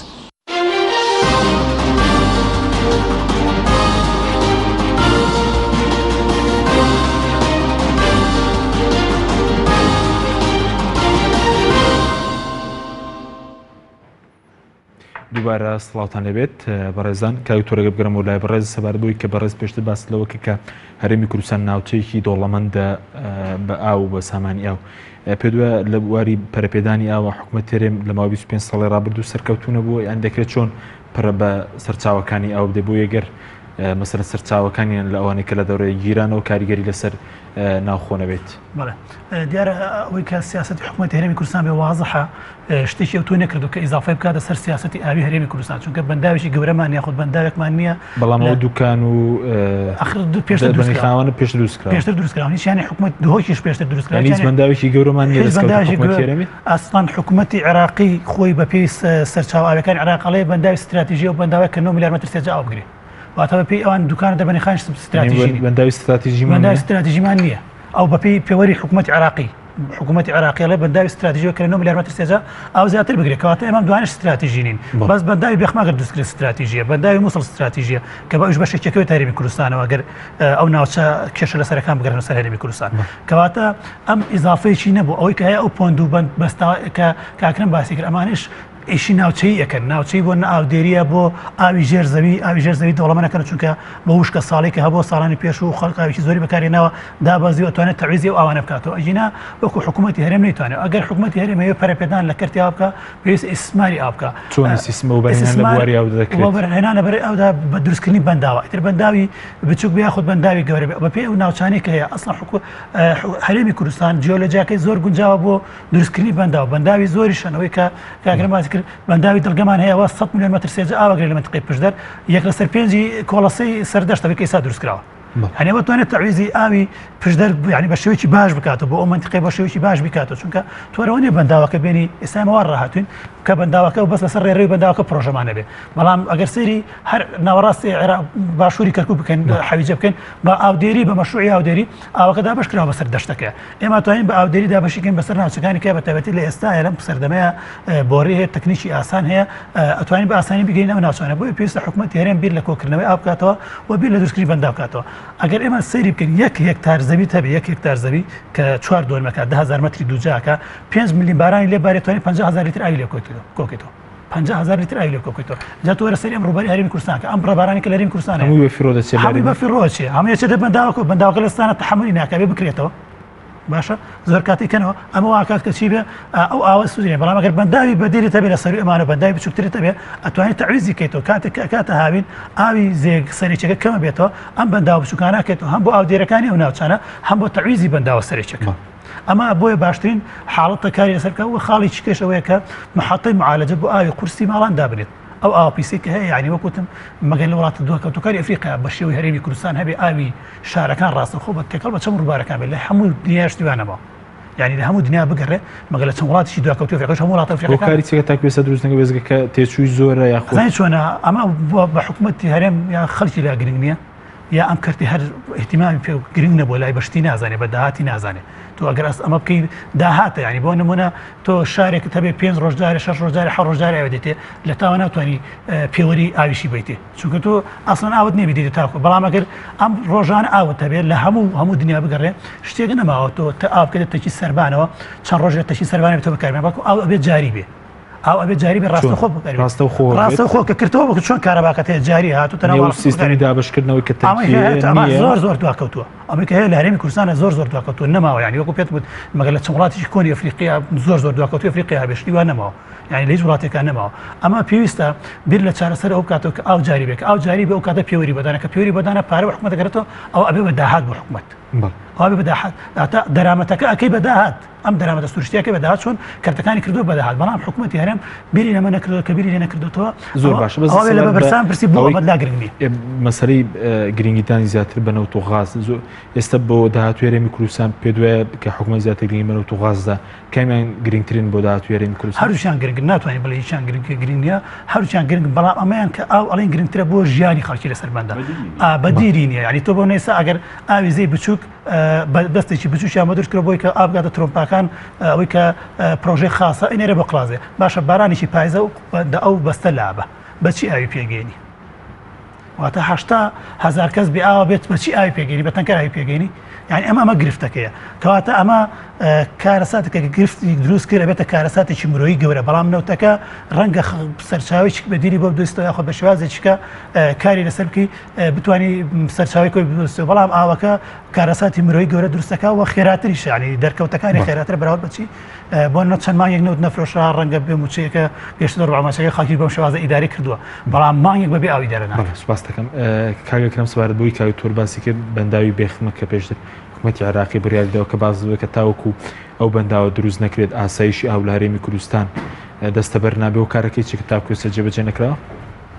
دووبارە سڵاوتان لێبێت بەڕێزان کاک تۆرەگە بگەرمەوە لای بەڕێز سەبارەت بۆی کە بەڕێز پێشتر باست لەوە کرد کە هەرێمی کوردستان ناوچەیەکی دەوڵەمەندە بە ئاو و بە سامانی ئاو پێ دوایە لە بواری پەرەپێدانی ئاوە حکومەت هەرێم لە ماوەی 25 ساڵی ڕابردوو سەرکەوتوو نەبووە یان دەکرێت چۆن پەرە بە سەرچاوەکانی ئاو بدەێت بۆ یەگەر مەسەلەن سەرچاوەکانیان لە ئەوانەی کە لە دەورەیە گیرانەوە کاریگەری لەسەر ناوخۆ نەبێت. بەڵێ دیارە ئەوەی کە سیاسەتی حکوومەتی هەرێمی کوردستان بێ وازحە شتێکی ئەوتۆ نەکردو کە ئیزافەی بکاتە سەر سیاسەتی ئاوی هەرێمی کوردستان چونکە بەنداوێکی گەورەمان یاخود بەنداوێکمان نییە بەڵام ئەو دوکان و ئەخر پێشتر دروستخاوانە پێش دروست کرا پێشتر دروست کراون هیچ یانی حکوومەت دهۆکیش پێشتر دروست کرا هیچ بەنداوێکی گەورەمان نییە بەنداوێکی گەورە ئەسڵەن حکوومەتی عێراقی خۆی بە پێی سەرچاوە ئاوەکانی عێراق ئەڵێ بەنداوی ستراتیژی و بەنداوێک کە 9 میلیارد مەتر سێجا ئاو بگرێ واتە بە پێی ئەوان دوکانە دەبەنی خانش ستراتیژی بەنداوی ستراتیژی بەنداوی ستراتیژیمان نییە ئەو بەپێی پێوەری حکوومەتی عێراقی حکوومەتی عێراقی ئەڵێ بەنداوی ستراتیژی کە 9 میلیارد مەتر سێجا ئاو زیاتر بگرێت کەواتە ئێمە دوانش ستراتیژی نین بەس بەنداوی بێخمە گەر دروستکرێت ستراتیژیە بەنداوی موسڵ ستراتیژیە کە بە ئەوش بەشێک کەوێت هەرێمی کوردستانەوە گەر ئەو ناوچە کێشە لەسەرەکان بگەرن سەر هەرێمی کوردستان کەواتە ئەم ئیزافەیەکی نەبوو ئەوەی کە هەیە ئەو پۆند و بەند بەستا کە کاکرم باسی کرد ئەمانش ئیشی ناوچەیی ئەکەن، ناوچەی بۆ ئاودێریە بۆ ئاوی ژێر زەوی، ئاوی ژێر زەوی دەوڵەمەنەکەن چونکە بە وشکە ساڵی کە هەبووە ساڵانی پێش و خەڵک ئاوێکی زۆری بەکارهێناوە دابەزی و ئەتوانێت تەعویزی ئەو ئاوانە بکاتەوە ئەگینا وەکو حکوومەتی هەرێم نەیتوانێت ئەگەر حکوومەتی هەرێم هەیە پەرەپێدان لە کەرتی ئاو بکە پێویستە ئیستثماری ئاو بکە چۆن ئیستثمار وەبەرهێنان لە بواری ئاودا دەکرێت؟ وەبەرهێنان لە بەرەی ئاودا بە دروستکردنی بەنداوە ئیتر بەنداوی بچوک بێ یاخود بەنداوی گەورە بێ بەپێی ئەو ناوچانەی کە هەیە ئەسڵەن حکو هەرێمی کوردستان جیۆلۆجیاکەی زۆر گونجاوە بۆ دروستکردنی بەنداو، بەنداوی زۆریش هەن، ئەوەی کە کاک هەرێم باسی کرد، بەنداوی دڵگەمان هەیە ئەوە 100 ملیۆن مەتر سێجا ئاو ئەگرێت لە مەنتیقەی پشدەر، یەک لەسەر پێنجی کۆڵەسەی سەردەشت ئەوەی کە ئێستا دروست کراوە. یعنی ئەوە توانێت تەعویزی ئاوی پشدەر یعنی بە شێوەیەکی باش بکاتەوە بۆ ئەو مەنتیقەی بە شێوەیەکی باش بکاتەوە چونکە تۆرەوە نییە بەنداوەکە بێنی ئێستا ئێمە وا ڕاهاتوین کە بەنداوەکە و بەس لەسەر ڕێڕەوی بەنداوەکە پرۆژەمان هەبێ بەڵام ئەگەر سەیری هەر ناوەڕاستی عێراق باشووری کەرکوک بکەین حەویجە بکەین بە ئاودێری بە مەشروعی ئاودێری ئاوەکە دابەش کراوە بەسەر دەشتەکە ئێمە توانین بە ئاودێری دابەشی کەین بەسەر ناوچەکانی کە بە تایبەتی لە ئێستا لەم سەردەمەیە بۆری هەیە تەکنیکی ئاسان هەیە ئەتوانین بە ئاسانی بگەین ئەو ناوچانە بۆیە پێویستە حکوومەتی هەرێم بیر لە کۆکردنەوەی ئاو بکاتەوە و بیر لە دروستکردنی بەنداو بکاتەوە ئەگەر ئێمە سەیری بکەین یەک هێکتار زەوی هەبێ یەک هێکتار زەوی کە چوار دۆنمەکە 10000 مەتری دووجاکە 5 ملیۆن بارانی لێ بارێت توانین 50000 لیتر ئاوی لێ کۆکەیتەوە 50000 لیتر ئاوی لێ کۆکەیتەوە جا تۆ وەرە سەیری ئەم ڕووباری هەرێمی کوردستان کە ئەم بڕە بارانی کە لە هەرێمی کوردستان هەمووی بە فیڕۆ دەچێت هەمووی بە فیڕۆ دەچێت هەمووی دەچێتە بەنداوەکە بەنداوەکە لە ستانە تەحەمولی ناکات بێ بکرێتەوە. باشە زۆر کاتی کەنەوە ئەمە واکات کە چی بێ ئەو ئاوە سوودێ بەڵام ئەگەر بەنداوی بەدیرت هەبێ لە سەروی ئەمانە بەنداوی بچووکترت هەبێ ئەتوانێت تەعویزی کەیتەوە کاتێک کە ئەکاتە هاوین ئاوی زێگ سەرێکەکە کەمە بێتەوە ئەم بەنداوە بچووکانە کەیتەوە هەم بۆ ئاودێرەکانی ئەو ناوچانە هەم بۆ تەعویزی بەنداوە سەرێکەکە ئەمە بۆیە باشترین حاڵەتە کاری لەسەر بکە و خاڵی چکێش ئەوەیە کە محەتەی معالەجە بۆ ئاوی قورسی ماڵان دابنێت ئەو ئاوە پیسەی کە هەیە یعنی وەکوتم مەگەر لە وڵاتە دواکەوتوەکانی ئەفریقیا بە شێوەی هەرێمی کوردستان هەبێ ئاوی شارەکان ڕاستەوخۆ بە تێکەڵ بە چەم ڕووبارەکان بێت لە هەموو دنیاش دیوانەوە یعنی لە هەموو دنیا بگەڕێ مەگەر لە چەند وڵاتێکی دواکەوتوی ئەفریقاش هەموو وڵاتە ئەفریقیەکان هۆکاری چیە تاکو ئێستا دروست نەکە وێستگەکە تێچووی زۆرە یاخود زانی چۆنە ئەمە بە حکومەتی هەرێم یا خەڵکی لا گرنگ نییە یا ئەم کەرتی هەر احتیمامی پێ گرنگ نەبووە لای بەشتی نازانێ بە داهاتی نازانێ تۆ ئەگەر ئەس ئەمە بکەی داهاتە ینی بۆ نمونە تۆ شارێکت هەبێ پێنج ڕۆژدارێ شەش ڕۆژدارێ حە ڕۆژدارێ ئەوە دێتێ لە تاوە ناتوانانی پێوەری ئاویشی بیتێ چونکە تۆ ئەسڵەن ئاوت نییە بیدەیتە تاکو بەڵام ئەگەر ئەم ڕۆژانە ئاوت هەبێت لە هەموو هەموو دنیا بگەڕێ شتێک نەماوە تۆ تە ئاو بکەیتە تەکی سەربانەوە چەند ڕۆژێک تەکی سەربانە تۆ بەکاربێنە بەڵکو ئاو ئەبێت جاری بێ ئاو ئەبێت جاری بێ ڕاستەوخۆ بەکاربێ ڕاستەوخۆ ڕاستەوخۆ کە کردەوە وەکو چۆن کارەباکەت هەیە جاری هاتوو تەنها نێو وڵات سیستەمی دابەشکردنەوەی کە ئەمە تەنکییە هەیە ئەمە نییە زۆر زۆر دواکەوتووە ئەمەی کە هەیە لە هەرێمی کوردستانە زۆر زۆر دواکەوتووە نەماوە یعنی وەکو پێت وت مەگەر لە چەند وڵاتێکی کۆنی ئەفریقیا زۆر زۆر دواکەوتووی ئەفریقیا هەبێ شتی وا نەماوە یعنی لە هیچ وڵاتێکا نەماوە ئەمە پێویستە بیر لە چارەسەر ئەو بکاتەوە کە ئاو جاری بێ کە ئاو جاری بێ ئەو کاتە پێوەری بەدانە کە پێوەری بەدانە پارە بە حکومەت دەگەرێتەوە ئەو ئەبێ بە داهات بۆ حکومەت ئەو ئەبێ بە داهات ئەتا دەرامەتەکە ئەکەی بە داهات ئەم دەرامەتە سروشتیەکە بە داهات چۆن کەرتەکانی کردو بە داهات بەڵام حکومەتی هەرێم بیری لەمە نەکردەوە کە بیری لێ نەکردوتەوە زۆر باشە بەس ئەوە لە بەرسان پرسی بۆ ئەمە لا گرنگ نییە مەسەلەی گرنگیدانی زیاتر بە نەوت و غاز زۆر ئێستا بۆ داهاتوی هەرێمی کوردستان پێ دوایە کە حکومەت زیاتر گرنگی بە نەوت و غازدا کامیان گرنگترین بۆ داهاتوی هەرێمی کوردستان؟ هەردووکیان گرنگن ناتوانین بڵێ هیچیان گرنگ گرنگ نییە هەردووکیان گرنگن بەڵام ئەمەیان کە ئاو ئەڵێن گرنگترە بۆ ژیانی خەڵکی لەسەر بەندە بەدیری نییە یعنی تۆ بۆ نێسا ئەگەر ئاوی زەی بچووک بەستێکی بچووکیان بۆ دروست کرد بۆی کە ئاو بگاتە ترۆمپاکان ئەوەی کە پرۆژەی خاصە ئەینێرە بۆ قڵازێ باشە بارانێکی پایزە و ئەو بەستە لابە بەچی ئاوی پێگەێنی واتە 80 هزار کەس بێ ئاوە بێت بەچی ئاوی پێگەێنی بە تەنکەر ئاوی پێگەێنی یعنی ئەمە ئەمە گرفتەکەیە کەواتە ئەمە کارەساتێکە گرفتی دروست کرد ئەبێتە کارەساتێکی مرۆیی گەورە بەڵام نەوتەکە ڕەنگە سەرچاوێکی بەدیری بۆ بدۆزیتەوە یاخود بە شێوازێکیکە کاری لەسەر بکەی بتانی سەرچاوی کۆی بدۆزیتەوە بەڵام ئاوەکە کارەساتی مرۆیی گەورە دروستەکە و خێراتریش یعنی دەرکەوتەکانی خێراتر بەراورد بەچی بۆ نە چەند مانگێک نەوت نەفرۆشرا ڕەنگە بێ موچەیەکە گەشتە ڕوامەچەکە خەڵکی بەم شێوازە ئیداری کردووە بەڵام مانگێک بەبێ ئاو ئیدارە ناکرێت. سوپاس دەکەم کاک ئەکرەم سەبارەت بەوەی کاک دکتۆر باسی کرد بەنداوی بێخمە کە پێشتر حکومەتی عێراقی بڕیاری داوە کە باس بووە کە تاوەکو ئەو بەنداوە دروست نەکرێت ئاسایشی ئاو لە هەرێمی کوردستان دەستەبەر نابێ و کارەکەی چی کە تاکو ئێستا جێبەجێ نەکراوە؟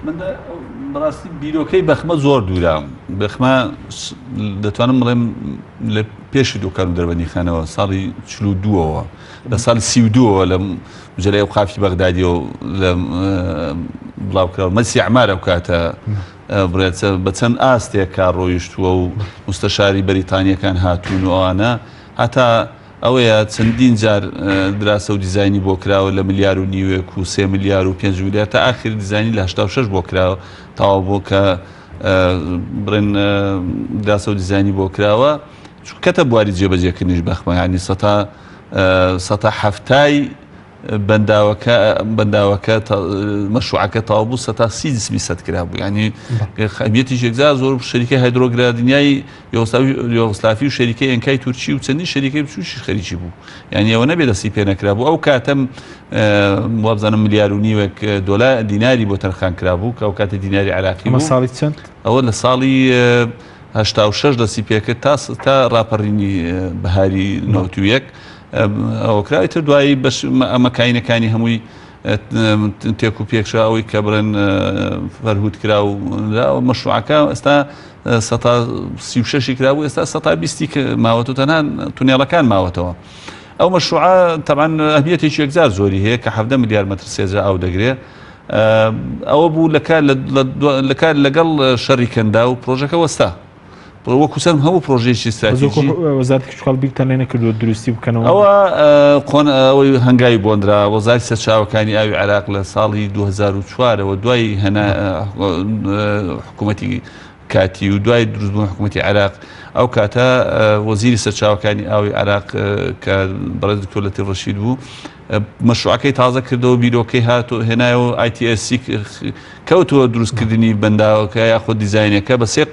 من بەڕاستی بیرۆکەی بەخمە زۆر دوورە بەخمە دەتوانم بڵێم لە پێشی دوکان و دەربەندیخانەوە ساڵی 42ەوە لە ساڵی 32ەوە لە مجلەی ئەوقافی بەغدادیەوە لە بڵاوکراوە مەسی عمارە ئەو کاتە بڕێت بە چەند ئاستێک کار ڕۆیشتووە و مستەشاری بەریتانیەکان هاتوون و ئەوانە هەتا ئەوەیە چەندین جار دراسە و دیزاینی بۆ کراوە لە ملیار و نیوێک و سێ ملیار و پێنج ملیار تا ئاخر دیزاینی لە 86 بۆ کراوە تەواو بۆ کە بڵێن دراسە و دیزاینی بۆ کراوە کەتە بواری جێبەجێکردنیش بەخمە ینی سەتا سەتا حەفتای بەنداوەکە بەنداوەکە مەشروعەکە تەواو بوو سەتا سی جسمی سەد کرابوو یعنی ئەهمیەتیش یەکجار زۆر شەریکەی هایدرۆگرادنیای یۆغسلافی و شەریکەی ئەنکای تورکی و چەندین شەریکەی بچووکیش خەریکی بوو یعنی ئەوە نەبێ دەستی پێ نەکرابوو ئەو کاتەم وابزانم ملیار و نیوێک دۆلار دیناری بۆ تەرخان کرابوو کە ئەو کاتە دیناری عراقی بوو ساڵی چەند ئەوە لە ساڵی 86 دەستی پێکرد تا تا ڕاپەڕینی بەهاری 91 ئەوە کرا ئیتر دوایی بەش ئەمە کاینەکانی هەمووی تێک و پێکشا ئەوەی کە بڵێن فەرهود کرا و مەشروعەکە ئێستا سەتا سی و شەشی کرابوو ئێستا سەتا بیستی ماوەتەوە تەنها تونێڵەکان ماوەتەوە ئەو مەشروعە تەبعەن ئەهمیەتێکی یەکجار زۆری هەیە کە 17 ملیار مەتر سێجا ئاو دەگرێ ئەوە بوو لە کار لە کار لەگەڵ شەڕی کەندا و پرۆژەکە وەستا وەکو سەرم هەموو پرۆژەیەکی ستراتیژی وەزارەتی کشتوکاڵ بیرتان لێ نەکردووە دروستی بکەنەوە؟ ئەوە قۆن ئەوەی هەنگاوی بۆندرا وەزارەتی سەرچاوەکانی ئاوی عێراق لە ساڵی 2004ەوە دوای هەنا حکوومەتی کاتی و دوای دروستبوون حکوومەتی عێراق ئەو کاتە وەزیری سەرچاوەکانی ئاوی عێراق کە بەڕێز دکتۆر لەتیف ڕەشید بوو مەشروعەکەی تازە کردەوە بیرۆکەی هات و هێنایەوە ITSC کەوتەوە دروستکردنی بەنداوەکە یاخود دیزاینەکە بە سێ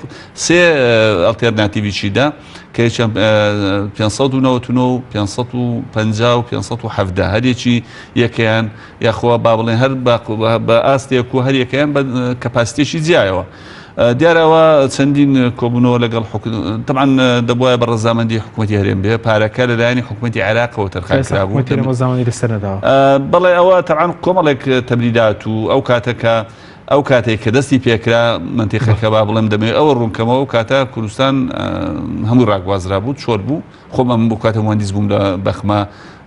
سێ ئەڵتەرناتیڤیی دا کە یەکیان 599 و 550 و 517 هەریەکی یەکەیان یاخوا با بڵێن هەر بە ئاستێک و هەر یەکەیان بە کەپاسیتێکی جیایەوە. دیارە ئەوە چەندین کۆبوونەوە لەگەڵ تەبعەن دەبوایە بە ڕەزامەندی حکوومەتی هەرێم بێ پارەکە لەلایەنی حکوومەتی عێراقەوە تەرخان کرابوو ڕەزامەندی لەسەر نەداوە بەڵێ ئەوە تەبعەن کۆمەڵێک تەمریدات و ئەو کاتە کە ئەو کاتێک کە دەستی پێکرا منتیقەکە با بڵێم دەمەوێت ئەوە ڕوونکەمەوە ئەو کاتە کوردستان هەموو ڕاگوازرا بوو چۆر بوو خۆم ئەم بۆ کاتە مهندیس بووم لە بەخمە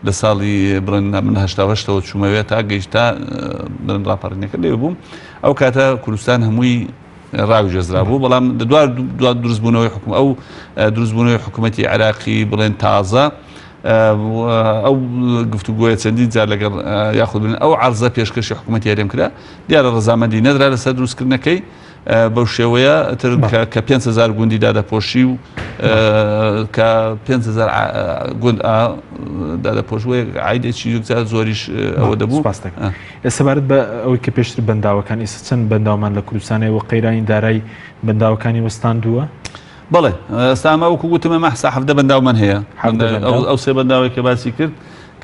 لە ساڵی بڵێن من هەشتا هەشتەوە چوومەوێ تا گەیشت تا بڵێن ڕاپەڕینەکە لێ بووم ئەو کاتە کوردستان هەمووی ڕاگوێزرا بوو بەڵام دوار دوا دروستبوونەوەی حکوم ئەو دروستبوونەوەی حکوومەتی عێراقی بڵێن تازە ئەو گفتوگۆیە چەندین جار لەگەڵ یاخود بڵێن ئەو عەرزە پێشکەشی حکوومەتی هەرێم کرا دیارە ڕەزامەندی نەدرا لەسەر دروستکردنەکەی بەو شێوەیە تر کە 5هزار گوندی دادەپۆشی و کە 5هزار گوند دادەپۆش وەیە عیدێکی یەکجار زۆریش ئەوە دەبوو سپاس دەکەم. سەبارەت بە ئەوەی کە پێشتر بەنداوەکان ئێستا چەند بەنداومان لە کوردستانەیە و قەیرانی دارای بەنداوەکانی وەستاندووە؟ بەڵێ ئێستا ئەمە وەکو گوتم ئەمە حسا حەڤدە بەنداومان هەیە ئەو سێ بەنداوەی کە باسی کرد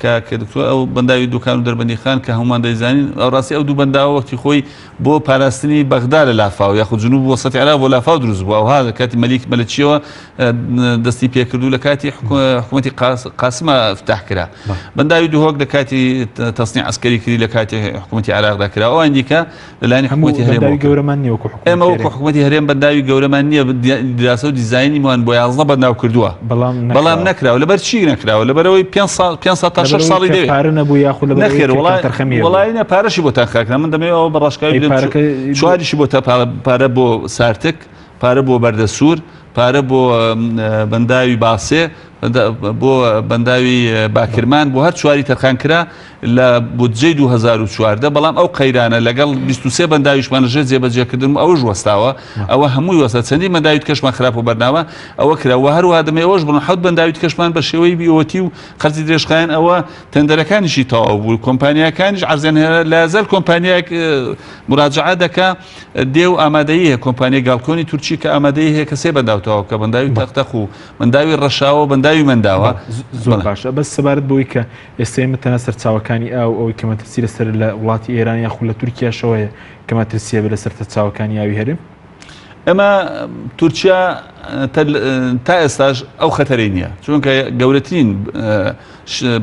کە کە دکتۆر ئەو بەنداوی دوکان و دەربەندیخان کە هەمومان دەیزانین ئەو ڕاستی ئەو دوو بەنداوە وەختی خۆی بۆ پاراستنی بەغدا لە لافاو یاخود جنوب وەسەتی عێراق بۆ لافاو دروست بوو ئەوها لە کاتی مەلیک مەلەکیەوە دەستی پێکرد و لە کاتی حکوومەتی قاسمە افتتاح کرا بەنداوی دهۆک لە کاتی تەسنی عسکەری کری لە کاتی حکوومەتی عێراقدا کرا ئەوان دیکە لەلایەنی حکوومەتی هەرێم گەورەمان نییە وەکو حکوومەتی ئێمە وەکو حکوومەتی هەرێم بەنداوی گەورەمان نییە دراسە و دیزاینیمان بۆ 11 بەنداو کردووە بەڵام بەڵام نەکراوە لەبەر چی نەکراوە لەبەرەوەی 5 ساڵ 5 ساڵ تا 6 ساڵی دەوێت پارە نەبوو یاخود لەبەر نەخێر وڵای تەرخەمی وڵای نە پارەشی بۆ تەرخاکرا من دەمەوێت ئەوە بە ڕاشکاوی بڵێم چواریشی بۆ پارە بۆ سارتک پارە بۆ بەردەسوور پارە بۆ بەنداوی باسێ بۆ بەنداوی باکرمان بۆ هەر چواری تەرخان کرا لە بودجەی 2014 بەڵام ئەو قەیرانە لەگەڵ 23 بەنداویشمان لەژێر جێبەجێکردن و ئەوش وەستاوە ئەوە هەمووی وەستا چەندین بەنداوی کەشمان خراپ و بەرنامە ئەوە کرا و هەروەها دەمەوێت ئەوەش بڵێم حەوت بەنداوی کەشمان بە شێوەی BOT و قەرزی درێژخایەن ئەوە تەندەرەکانیشی تەواو بوو کۆمپانیاکانیش عەرزیان هێنا لازال کۆمپانیایەک مراجعە دەکا دێ و ئامادەیی هەیە کۆمپانیای گاڵکۆنی تورکی کە ئامادەیی هەیە کە سێ بەنداو تەواو بکە بەنداوی تەق تەق و بەنداوی ڕەشاوە و بەنداوی مەنداوە. زۆر باشە بەس سەبارەت بەوەی کە ئێستا ئێمە تەنها سەرچاوەکانی ئاو ئەوەی کە مەترسی لەسەر لە وڵاتی ئێران یاخود لە تورکیاشەوە هەیە کە مەترسی هەبێت لەسەر سەرچاوەکانی ئاوی هەرێم؟ ئێمە تورکیا تا ئێستاش ئەو خەتەرەی نییە چونکە گەورەترین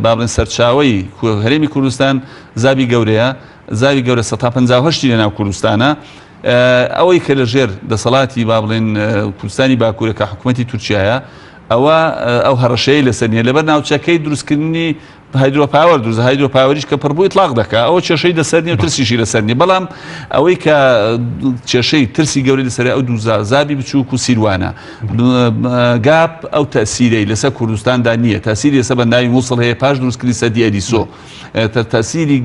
با بڵێن سەرچاوەی هەرێمی کوردستان زابی گەورەیە زاوی گەورە سەتا 58 لە ناو کوردستانە ئەوەی کە لە ژێر دەسەڵاتی با بڵێن کوردستانی باکوورە کە حکوومەتی تورکیایە ئەوە ئەو هەڕەشەیە لەسەر نیە لەبەر ناوچەکەی دروستکردنی hydro power دروست hydro power یش کە پڕبوو ئیتلاق دەکا ئەوە کێشەی لەسەر نیە و ترسیشی لەسەر نیە بەڵام ئەوەی کە کێشەی ترسی گەورەی لەسەر ئەو دوو زابی بچووک و سیروانە گاپ ئەو تەسیرەی لەسەر کوردستاندا نییە تەسیری لەسەر بەنداوی مووسڵ هەیە پاش دروستکردنی سەدی ئەلیسۆ تەسیری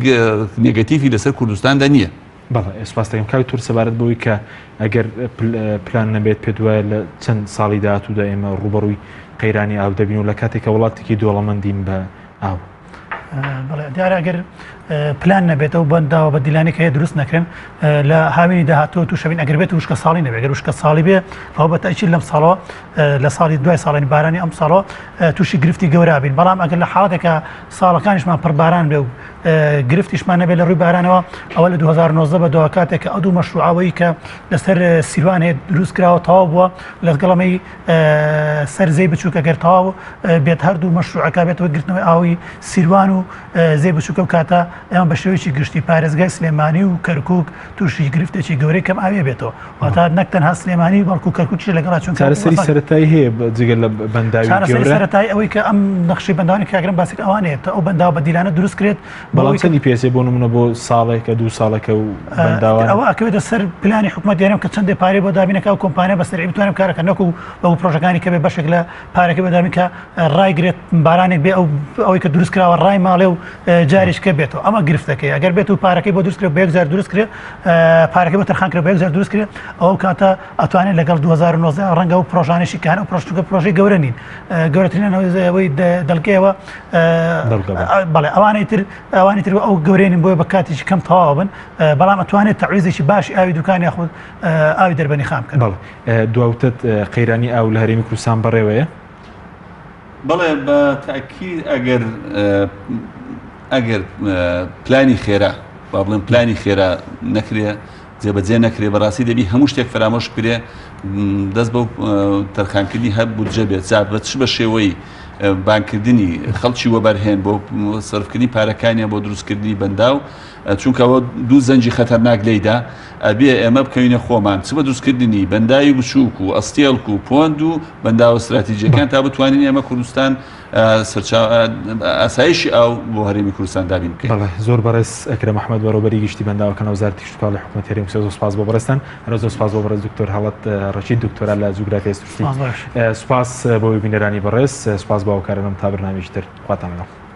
نێگەتیفی لەسەر کوردستاندا نییە. بەڵێ سپاس دەکەم کاک تور سەبارەت بەوەی کە ئەگەر پلان نەبێت پێت وایە لە چەند ساڵی داهاتوودا ئێمە ڕووبەڕووی قەیرانی ئاو دەبین و لە کاتێک کە وڵاتێکی دۆڵەمەندین بە ئاو. بەڵێ دیارە ئەگەر پلان نەبێت ئەو بەنداوە بە دیلانی کە هەیە دروست نەکرێن لە هاوینی داهاتوو تووشەبین ئەگەر بێت وشکە ساڵی نەبێت گەر وشکە ساڵی بێ ئەو بە تەئکید لەم ساڵەوە لە ساڵی دوای ساڵانی بارانی ئەم ساڵەوە تووشی گرفتی گەورە بین بەڵام ئەگەر لە حاڵەتێکە ساڵەکانیشمان پڕ باران بێ و گرفتیشمان نەبێت لە ڕووی بارانەوە ئەوە لە 2019 بە دوا کاتێک کە ئەو دوو مەشروعەوەی کە لەسەر سیروان هەیە دروست کراوە تەواو بووە لەگەڵەمەی سەر زێی بچووکە گەر تەواو بێت هەردوو مەشروعەکە بێتەوە گرتنەوەی ئاوی سیروان و زێی بچووکە و کاتە ئێمە بە شێوەیەکی گشتی پارێزگای سلێمانی و کەرکوک تووشی گرفتێکی گەورەی کەم ئاویە بێتەوە واتە نەک تەنها سلێمانی بەڵکو کەرکوکیش لەگەڵا چونکە چارەسەری سەرەتایی هەیە جگە لە بەنداوی چارەسەری سەرەتایی ئەوەی کە ئەم نەخشەی بەنداوانی کاگرم باسێک ئەوانەیە تا ئەو بەنداوە بەدیلانە دروست کرێت. بەڵام چەندی پێچێ بۆ نمونە بۆ ساڵێکە دوو ساڵەکە و بەنداوان ئەوە ئەکەوێتە سەر پلانی حکومەت هەرێم کە چەندێ پارەی بۆ دابینەکە و کۆمپانیا بە سەرعی بتوانێت کارەکە نەکو بەو پرۆژەکانی کە بێ بەشێک لە پارەکە بە دابین کە ڕایگرێت بارانێک بێ ئەو ئەوەی کە دروست کراوە ڕای ماڵێ و جاریش کە بێتەوە ئەمە گرفتەکەی ئەگەر بێت و پارەکەی بۆ دروست کرێ بە یەک جار دروست کرێ پارەکەی بۆ تەرخان کرێ بە یەک جار دروست کرێ ئەو کاتە ئەتوانێت لەگەڵ 2019 ڕەنگە و پرۆژانێکی کە هەن ئەو پرۆژەکە پرۆژەی گەورە نین گەورەترین ئەوەی دەڵگەیەوە بەڵێ ئەوانەی تر ئەوانی تر ئەو گەورەی نین بۆیە بە کاتێکی کەم تەواو بن بەڵام ئەتوانێت تەعویزێکی باشی ئاوی دوکان یاخود ئاوی دەربەنی خان بکەن. بەڵێ دواوتت قەیرانی ئاو لە هەرێمی کوردستان بەڕێوەیە؟ بەڵێ بە تاکید ئەگەر ئەگەر پلانی خێرا با بڵێم پلانی خێرا نەکرێ جێبەجێ نەکرێ بەڕاستی دەبی هەموو شتێک فەرامۆش بکرێ دەست بەو تەرخانکردنی هەر بودجە بێت جا بە چ بە شێوەی بانکردنی خەڵکی وەبەرهێن بۆ سەرفکردنی پارەکانیان بۆ دروستکردنی بەنداو چونکە ئەوە دوو زەنگی خەتەرناک لێیدا ئەبێ ئێمە بکەوینە خۆمان چ بە دروستکردنی بەنداوی بچووک و ئەستێڵک و پۆند و بەنداوە استراتیژیەکان تا بتوانین ئێمە کوردستان ئاسایشی ئاو بۆ هەرێمی کوردستان دابین بکەین. بەڵێ زۆر بەڕێز ئەکرەم ئەحمەد بەڕێوەبەری گشتی بەنداوەکان لە وەزارەتی کشتوکاڵی حکوومەتی هەرێم زۆر سوپاس بۆ بەڕێزتان هەروە زۆر سوپاس بۆ بەڕێز دکتۆر هەڵەت ڕەشید دکتۆرا لە جوگرافیای سروشتی سوپاس بۆ بینەرانی بەڕێز سوپاس بۆ هاوکارانم تا بەرنامەیەکی تر خواتان لەگەڵ.